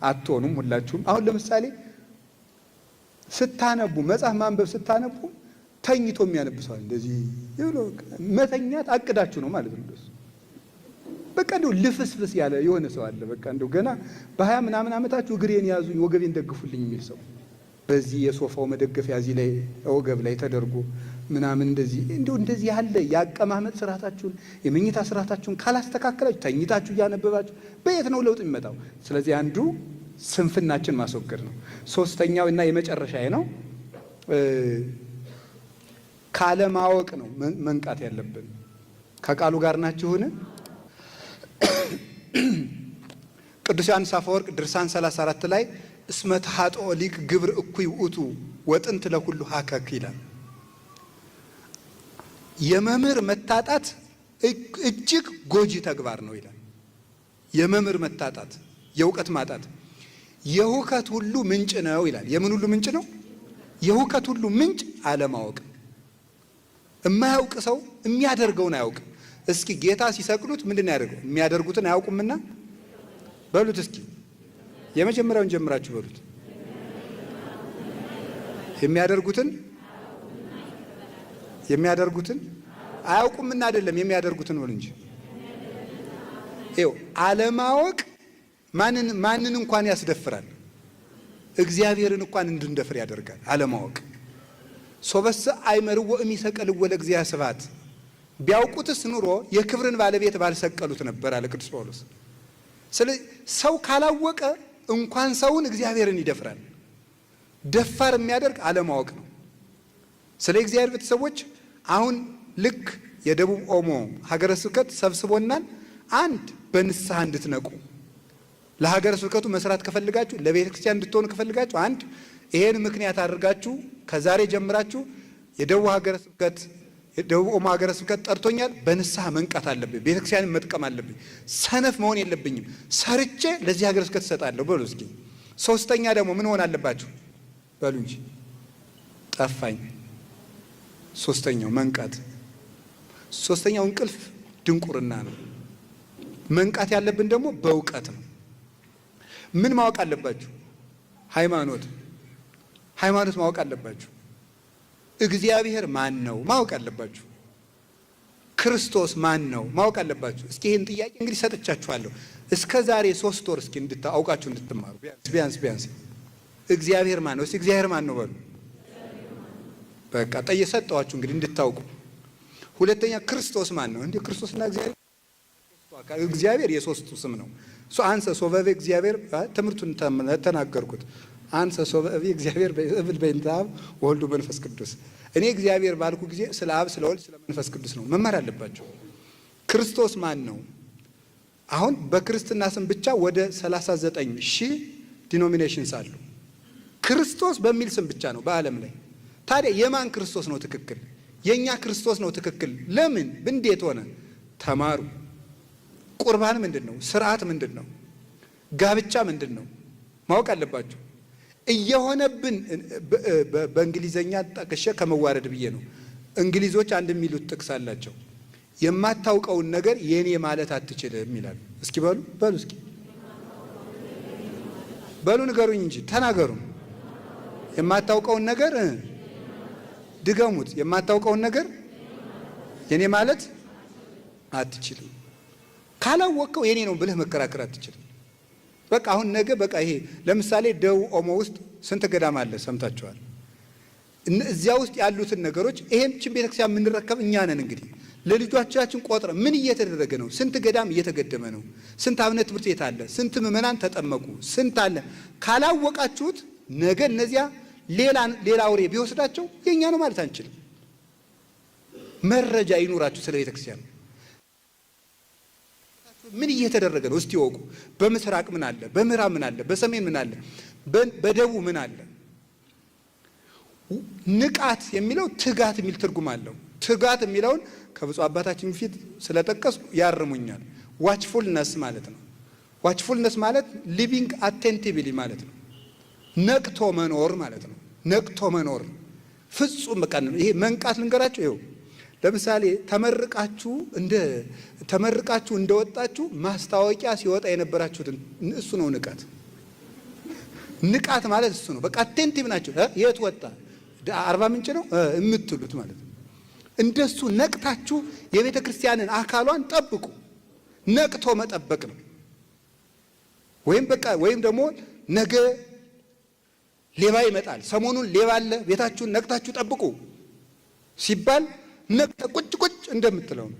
አትሆኑም ሁላችሁም። አሁን ለምሳሌ ስታነቡ መጽሐፍ ማንበብ ስታነቡ ተኝቶ የሚያነብ ሰው እንደዚህ ብሎ መተኛት አቅዳችሁ ነው ማለት ነው። በቃ እንደው ልፍስፍስ ያለ የሆነ ሰው አለ። በቃ እንደው ገና በ20 ምናምን ዓመታችሁ እግሬን ያዙኝ ወገቤን ደግፉልኝ የሚል ሰው በዚህ የሶፋው መደገፊያ እዚህ ላይ ወገብ ላይ ተደርጎ ምናምን እንደዚህ እንደው እንደዚህ ያለ የአቀማመጥ ስርዓታችሁን የመኝታ ስርዓታችሁን ካላስተካከላችሁ ተኝታችሁ እያነበባችሁ በየት ነው ለውጥ የሚመጣው? ስለዚህ አንዱ ስንፍናችን ማስወገድ ነው። ሶስተኛው እና የመጨረሻዬ ነው፣ ካለማወቅ ነው መንቃት ያለብን። ከቃሉ ጋር ናችሁን? ቅዱስ ዮሐንስ አፈወርቅ ድርሳን 34 ላይ እስመ ተኃጥኦ ሊቅ ግብር እኩይ ውእቱ ወጥንት ለኩሉ ሀከክ ይላል። የመምህር መታጣት እጅግ ጎጂ ተግባር ነው ይላል። የመምህር መታጣት፣ የእውቀት ማጣት የሁከት ሁሉ ምንጭ ነው ይላል። የምን ሁሉ ምንጭ ነው? የሁከት ሁሉ ምንጭ አለማወቅ። የማያውቅ ሰው የሚያደርገውን አያውቅም። እስኪ ጌታ ሲሰቅሉት ምንድን ነው ያደርገው? የሚያደርጉትን አያውቁምና በሉት እስኪ የመጀመሪያውን ጀምራችሁ በሉት። የሚያደርጉትን የሚያደርጉትን አያውቁምና አይደለም፣ የሚያደርጉትን በሉ እንጂ። ይኸው አለማወቅ ማንን ማንን እንኳን ያስደፍራል? እግዚአብሔርን እንኳን እንድንደፍር ያደርጋል። አለማወቅ ሶበሰ አእመርዎ እምይሰቀልዎ ለእግዚአ ስብሐት፣ ቢያውቁትስ ኑሮ የክብርን ባለቤት ባልሰቀሉት ነበር አለ ቅዱስ ጳውሎስ። ስለዚህ ሰው ካላወቀ እንኳን ሰውን እግዚአብሔርን ይደፍራል። ደፋር የሚያደርግ አለማወቅ ነው። ስለ እግዚአብሔር ቤተሰቦች አሁን ልክ የደቡብ ኦሞ ሀገረ ስብከት ሰብስቦናል። አንድ በንስሐ እንድትነቁ ለሀገረ ስብከቱ መስራት ከፈልጋችሁ፣ ለቤተ ክርስቲያን እንድትሆኑ ከፈልጋችሁ፣ አንድ ይሄን ምክንያት አድርጋችሁ ከዛሬ ጀምራችሁ የደቡብ ሀገረ ስብከት የደቡብ ኦሞ ሀገረ ስብከት ጠርቶኛል፣ በንስሐ መንቃት አለብኝ፣ ቤተ ክርስቲያንን መጥቀም አለብኝ፣ ሰነፍ መሆን የለብኝም፣ ሰርቼ ለዚህ ሀገረ ስብከት እሰጣለሁ በሉ እስኪ። ሶስተኛ ደግሞ ምን ሆን አለባችሁ በሉ እንጂ ጠፋኝ። ሶስተኛው መንቃት። ሶስተኛው እንቅልፍ ድንቁርና ነው። መንቃት ያለብን ደግሞ በእውቀት ነው። ምን ማወቅ አለባችሁ? ሃይማኖት ሃይማኖት ማወቅ አለባችሁ። እግዚአብሔር ማን ነው ማወቅ አለባችሁ። ክርስቶስ ማን ነው ማወቅ አለባችሁ። እስኪ ይህን ጥያቄ እንግዲህ ሰጥቻችኋለሁ። እስከ ዛሬ 3 ወር እስኪ አውቃችሁ እንድትማሩ ቢያንስ ቢያንስ እግዚአብሔር ማን ነው? እስኪ እግዚአብሔር ማን ነው በሉ። በቃ ጠየሰጠዋችሁ እንግዲህ እንድታውቁ። ሁለተኛ ክርስቶስ ማን ነው? እንዴ ክርስቶስና እግዚአብሔር እግዚአብሔር የሶስቱ ስም ነው። አንሰ ሶበቤ እግዚአብሔር ትምህርቱን ተናገርኩት። አንሰ ሶበቤ እግዚአብሔር እብል በእንተ አብ ወወልድ መንፈስ ቅዱስ። እኔ እግዚአብሔር ባልኩ ጊዜ ስለ አብ፣ ስለ ወልድ፣ ስለ መንፈስ ቅዱስ ነው። መማር አለባቸው። ክርስቶስ ማን ነው? አሁን በክርስትና ስም ብቻ ወደ 39 ሺህ denominations አሉ። ክርስቶስ በሚል ስም ብቻ ነው በዓለም ላይ። ታዲያ የማን ክርስቶስ ነው ትክክል? የእኛ ክርስቶስ ነው ትክክል። ለምን? እንዴት ሆነ? ተማሩ። ቁርባን ምንድን ነው? ስርዓት ምንድን ነው? ጋብቻ ምንድን ነው? ማወቅ አለባቸው። እየሆነብን በእንግሊዘኛ ጠቅሼ ከመዋረድ ብዬ ነው። እንግሊዞች አንድ የሚሉት ጥቅስ አላቸው። የማታውቀውን ነገር የኔ ማለት አትችልም ይላሉ። እስኪ በሉ በሉ እስኪ በሉ ንገሩኝ እንጂ ተናገሩ። የማታውቀውን ነገር ድገሙት። የማታውቀውን ነገር የኔ ማለት አትችልም። ካላወቅከው የኔ ነው ብለህ መከራከር አትችልም። በቃ አሁን ነገ በቃ ይሄ ለምሳሌ ደቡብ ኦሞ ውስጥ ስንት ገዳም አለ ሰምታችኋል። እዚያ ውስጥ ያሉትን ነገሮች ይሄን ቤተክርስቲያን የምንረከብ እኛ ነን። እንግዲህ ለልጆቻችን ቆጥረ ምን እየተደረገ ነው? ስንት ገዳም እየተገደመ ነው? ስንት አብነት ትምህርት ቤት አለ? ስንት ምዕመናን ተጠመቁ? ስንት አለ? ካላወቃችሁት ነገ እነዚያ ሌላ ሌላ አውሬ ቢወስዳቸው የኛ ነው ማለት አንችልም። መረጃ ይኑራችሁ ስለ ቤተክርስቲያን ምን እየተደረገ ነው? እስቲ ወቁ። በምስራቅ ምን አለ? በምዕራብ ምን አለ? በሰሜን ምን አለ? በደቡብ ምን አለ? ንቃት የሚለው ትጋት የሚል ትርጉም አለው። ትጋት የሚለውን ከብፁዕ አባታችን ፊት ስለጠቀስኩ ያርሙኛል። Watchfulness ማለት ነው። Watchfulness ማለት living attentively ማለት ነው። ነቅቶ መኖር ማለት ነው። ነቅቶ መኖር ፍጹም በቃ ይሄ መንቃት ልንገራችሁ። ይኸው ለምሳሌ ተመርቃችሁ እንደወጣችሁ ማስታወቂያ ሲወጣ የነበራችሁትን እሱ ነው ንቃት። ንቃት ማለት እሱ ነው። በቃ attentive ናቸው። የት ወጣ አርባ ምንጭ ነው የምትሉት ማለት ነው። እንደሱ ነቅታችሁ የቤተ ክርስቲያንን አካሏን ጠብቁ። ነቅቶ መጠበቅ ነው። ወይም በቃ ወይም ደግሞ ነገ ሌባ ይመጣል፣ ሰሞኑን ሌባ አለ፣ ቤታችሁን ነቅታችሁ ጠብቁ ሲባል ነቅተ ቁጭ ቁጭ እንደምትለው ነው።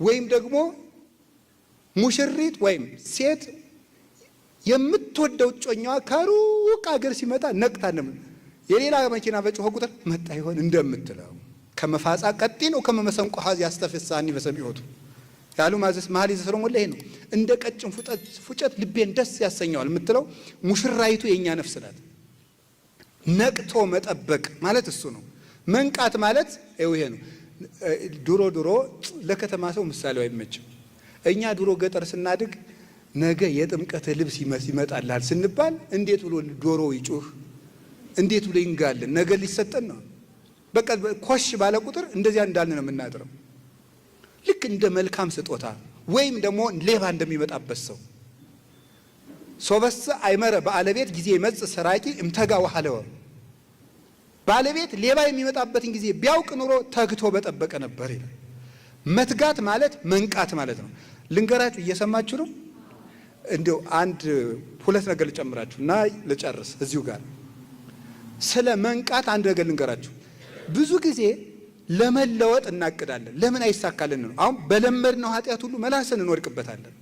ወይም ደግሞ ሙሽሪት ወይም ሴት የምትወደው እጮኛዋ ከሩቅ አገር ሲመጣ ነቅታ የሌላ መኪና በጮኸ ቁጥር መጣ ይሆን እንደምትለው ከመፋጻ ቀጢን ከመመሰንቆ ሀዝ ያስተፈሳኒ በሰሚዖቱ ያሉ ማዘስ መኃልየ ዘሰሎሞን ላይ ነው። እንደ ቀጭን ፉጨት ልቤን ደስ ያሰኘዋል የምትለው ሙሽራይቱ የእኛ ነፍስ ናት። ነቅቶ መጠበቅ ማለት እሱ ነው። መንቃት ማለት ይሄ ነው። ድሮ ድሮ ለከተማ ሰው ምሳሌው አይመችም። እኛ ድሮ ገጠር ስናድግ ነገ የጥምቀት ልብስ ይመጣልሃል ስንባል እንዴት ብሎ ዶሮ ይጩህ፣ እንዴት ብሎ ይንጋልን፣ ነገ ሊሰጠን ነው። በቃ ኮሽ ባለ ቁጥር እንደዚያ እንዳልን ነው የምናጥረው። ልክ እንደ መልካም ስጦታ ወይም ደግሞ ሌባ እንደሚመጣበት ሰው ሶበስ አይመረ ባለቤት ጊዜ ይመጽእ ሰራቂ እምተጋ ወሐለወ። ባለቤት ሌባ የሚመጣበትን ጊዜ ቢያውቅ ኑሮ ተግቶ በጠበቀ ነበር ይላል። መትጋት ማለት መንቃት ማለት ነው። ልንገራችሁ፣ እየሰማችሁ ነው። እንዲያው አንድ ሁለት ነገር ልጨምራችሁ እና ልጨርስ እዚሁ ጋር። ስለ መንቃት አንድ ነገር ልንገራችሁ። ብዙ ጊዜ ለመለወጥ እናቅዳለን። ለምን አይሳካልን ነው። አሁን በለመድነው ኃጢአት ሁሉ መላሰን እንወድቅበታለን።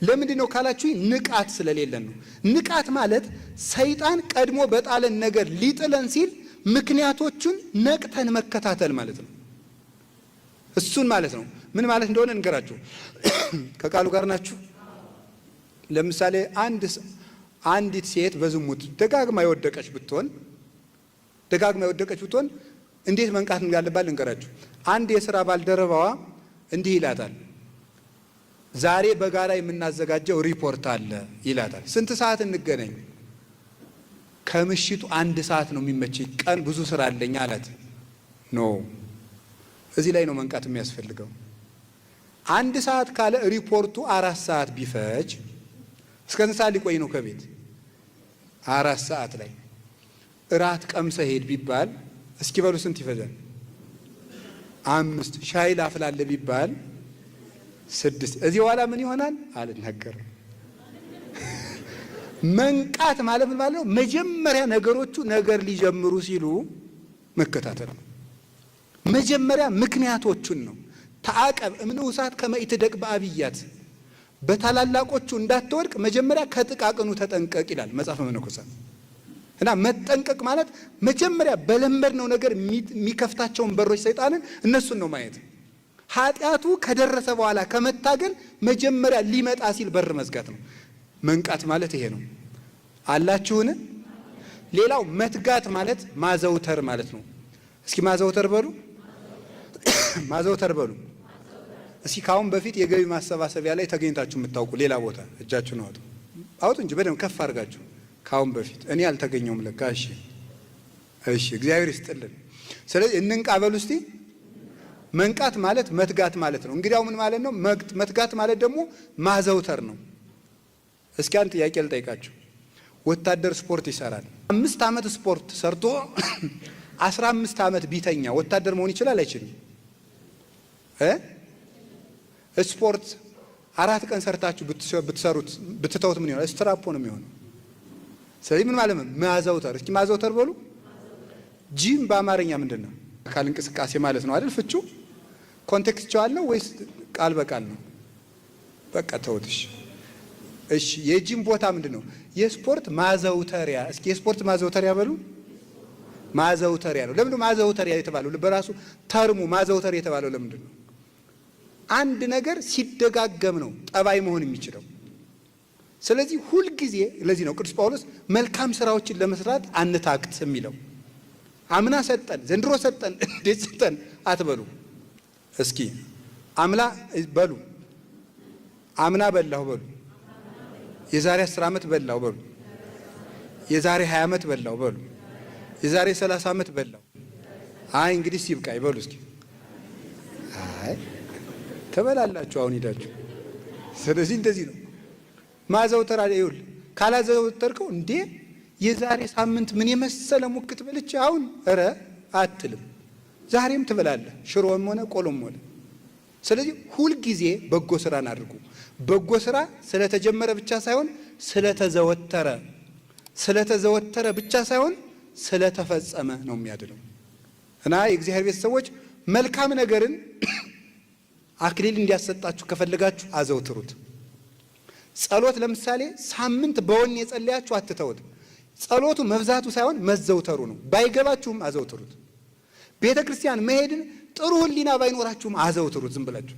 ለምንድን ነው ካላችሁ፣ ንቃት ስለሌለን ነው። ንቃት ማለት ሰይጣን ቀድሞ በጣለን ነገር ሊጥለን ሲል ምክንያቶቹን ነቅተን መከታተል ማለት ነው። እሱን ማለት ነው። ምን ማለት እንደሆነ እንገራችሁ። ከቃሉ ጋር ናችሁ። ለምሳሌ አንዲት ሴት በዝሙት ደጋግማ የወደቀች ብትሆን ደጋግማ የወደቀች ብትሆን እንዴት መንቃት እንዳለባት ልንገራችሁ። አንድ የስራ ባልደረባዋ እንዲህ ይላታል፣ ዛሬ በጋራ የምናዘጋጀው ሪፖርት አለ ይላታል። ስንት ሰዓት እንገናኝ? ከምሽቱ 1 ሰዓት ነው የሚመቸኝ፣ ቀን ብዙ ስራ አለኝ አላት። No፣ እዚህ ላይ ነው መንቃት የሚያስፈልገው። 1 ሰዓት ካለ ሪፖርቱ 4 ሰዓት ቢፈጅ እስከ ስንት ሰዓት ሊቆይ ነው ከቤት? 4 ሰዓት ላይ እራት ቀምሰ ሄድ ቢባል እስኪ በሉ ስንት ይፈጃል? 5። ሻይ ላፍላለ ቢባል 6። እዚህ በኋላ ምን ይሆናል አልናገርም። መንቃት ማለት ምን ማለት ነው? መጀመሪያ ነገሮቹ ነገር ሊጀምሩ ሲሉ መከታተል ነው። መጀመሪያ ምክንያቶቹን ነው። ተአቀብ እምንዑሳት ከመ ኢትደቅ በአብያት፣ በታላላቆቹ እንዳትወድቅ መጀመሪያ ከጥቃቅኑ ተጠንቀቅ ይላል መጽሐፈ መነኮሳት። እና መጠንቀቅ ማለት መጀመሪያ በለመድነው ነገር የሚከፍታቸውን በሮች ሰይጣንን እነሱን ነው ማየት። ኃጢአቱ ከደረሰ በኋላ ከመታገል መጀመሪያ ሊመጣ ሲል በር መዝጋት ነው። መንቃት ማለት ይሄ ነው። አላችሁን? ሌላው መትጋት ማለት ማዘውተር ማለት ነው። እስኪ ማዘውተር በሉ፣ ማዘውተር በሉ። እስኪ ካሁን በፊት የገቢ ማሰባሰቢያ ላይ ተገኝታችሁ የምታውቁ ሌላ ቦታ እጃችሁን አውጡ፣ አውጡ እንጂ በደንብ ከፍ አድርጋችሁ። ካሁን በፊት እኔ አልተገኘውም ለካ። እሺ፣ እሺ፣ እግዚአብሔር ይስጥልን። ስለዚህ እንንቃ በሉ እስቲ። መንቃት ማለት መትጋት ማለት ነው። እንግዲያው ምን ማለት ነው? መትጋት ማለት ደግሞ ማዘውተር ነው። እስኪ አንድ ጥያቄ ልጠይቃችሁ። ወታደር ስፖርት ይሰራል። 5 ዓመት ስፖርት ሰርቶ 15 ዓመት ቢተኛ ወታደር መሆን ይችላል አይችልም? እ ስፖርት 4 ቀን ሰርታችሁ ብትሰሩት ብትተውት ምን ይሆናል? ስትራፖ ነው የሚሆነው። ስለዚህ ምን ማለት ነው? ማዘውተር። እስኪ ማዘውተር በሉ። ጂም በአማርኛ ምንድን ነው? አካል እንቅስቃሴ ማለት ነው አይደል? ፍቹ contextual ነው ወይስ ቃል በቃል ነው? በቃ ተውትሽ። እሺ፣ የጂም ቦታ ምንድን ነው? የስፖርት ማዘውተሪያ። እስኪ የስፖርት ማዘውተሪያ በሉ። ማዘውተሪያ ነው። ለምንድን ነው ማዘውተሪያ የተባለው? በራሱ term ኡ ማዘውተሪያ የተባለው ለምንድን ነው? አንድ ነገር ሲደጋገም ነው ጠባይ መሆን የሚችለው። ስለዚህ ሁልጊዜ ለዚህ ነው ቅዱስ ጳውሎስ መልካም ስራዎችን ለመስራት አንታክት የሚለው። አምና ሰጠን፣ ዘንድሮ ሰጠን፣ እንዴት ሰጠን አትበሉ። እስኪ አምላ በሉ፣ አምና በላሁ በሉ፣ የዛሬ 10 ዓመት በላሁ በሉ፣ የዛሬ 20 ዓመት በላሁ በሉ፣ የዛሬ 30 ዓመት በላሁ። አይ እንግዲህ ሲብቃ ይበሉ እስኪ። አይ ተበላላችሁ አሁን ሄዳችሁ። ስለዚህ እንደዚህ ነው ማዘውተር። ይኸውልህ ካላዘውተርከው እንዴ የዛሬ ሳምንት ምን የመሰለ ሙክት በልቼ አሁን እረ አትልም። ዛሬም ትበላለህ፣ ሽሮም ሆነ ቆሎም ሆነ። ስለዚህ ሁልጊዜ በጎ ስራን አድርጉ። በጎ ስራ ስለተጀመረ ብቻ ሳይሆን ስለተዘወተረ፣ ስለተዘወተረ ብቻ ሳይሆን ስለተፈጸመ ነው የሚያድነው። እና የእግዚአብሔር ቤተሰቦች መልካም ነገርን አክሊል እንዲያሰጣችሁ ከፈለጋችሁ አዘውትሩት። ጸሎት ለምሳሌ ሳምንት በወኔ የጸለያችሁ አትተውት። ጸሎቱ መብዛቱ ሳይሆን መዘውተሩ ነው። ባይገባችሁም አዘውትሩት። ቤተ ክርስቲያን መሄድን ጥሩ ሕሊና ባይኖራችሁም አዘውትሩት። ዝም ብላችሁ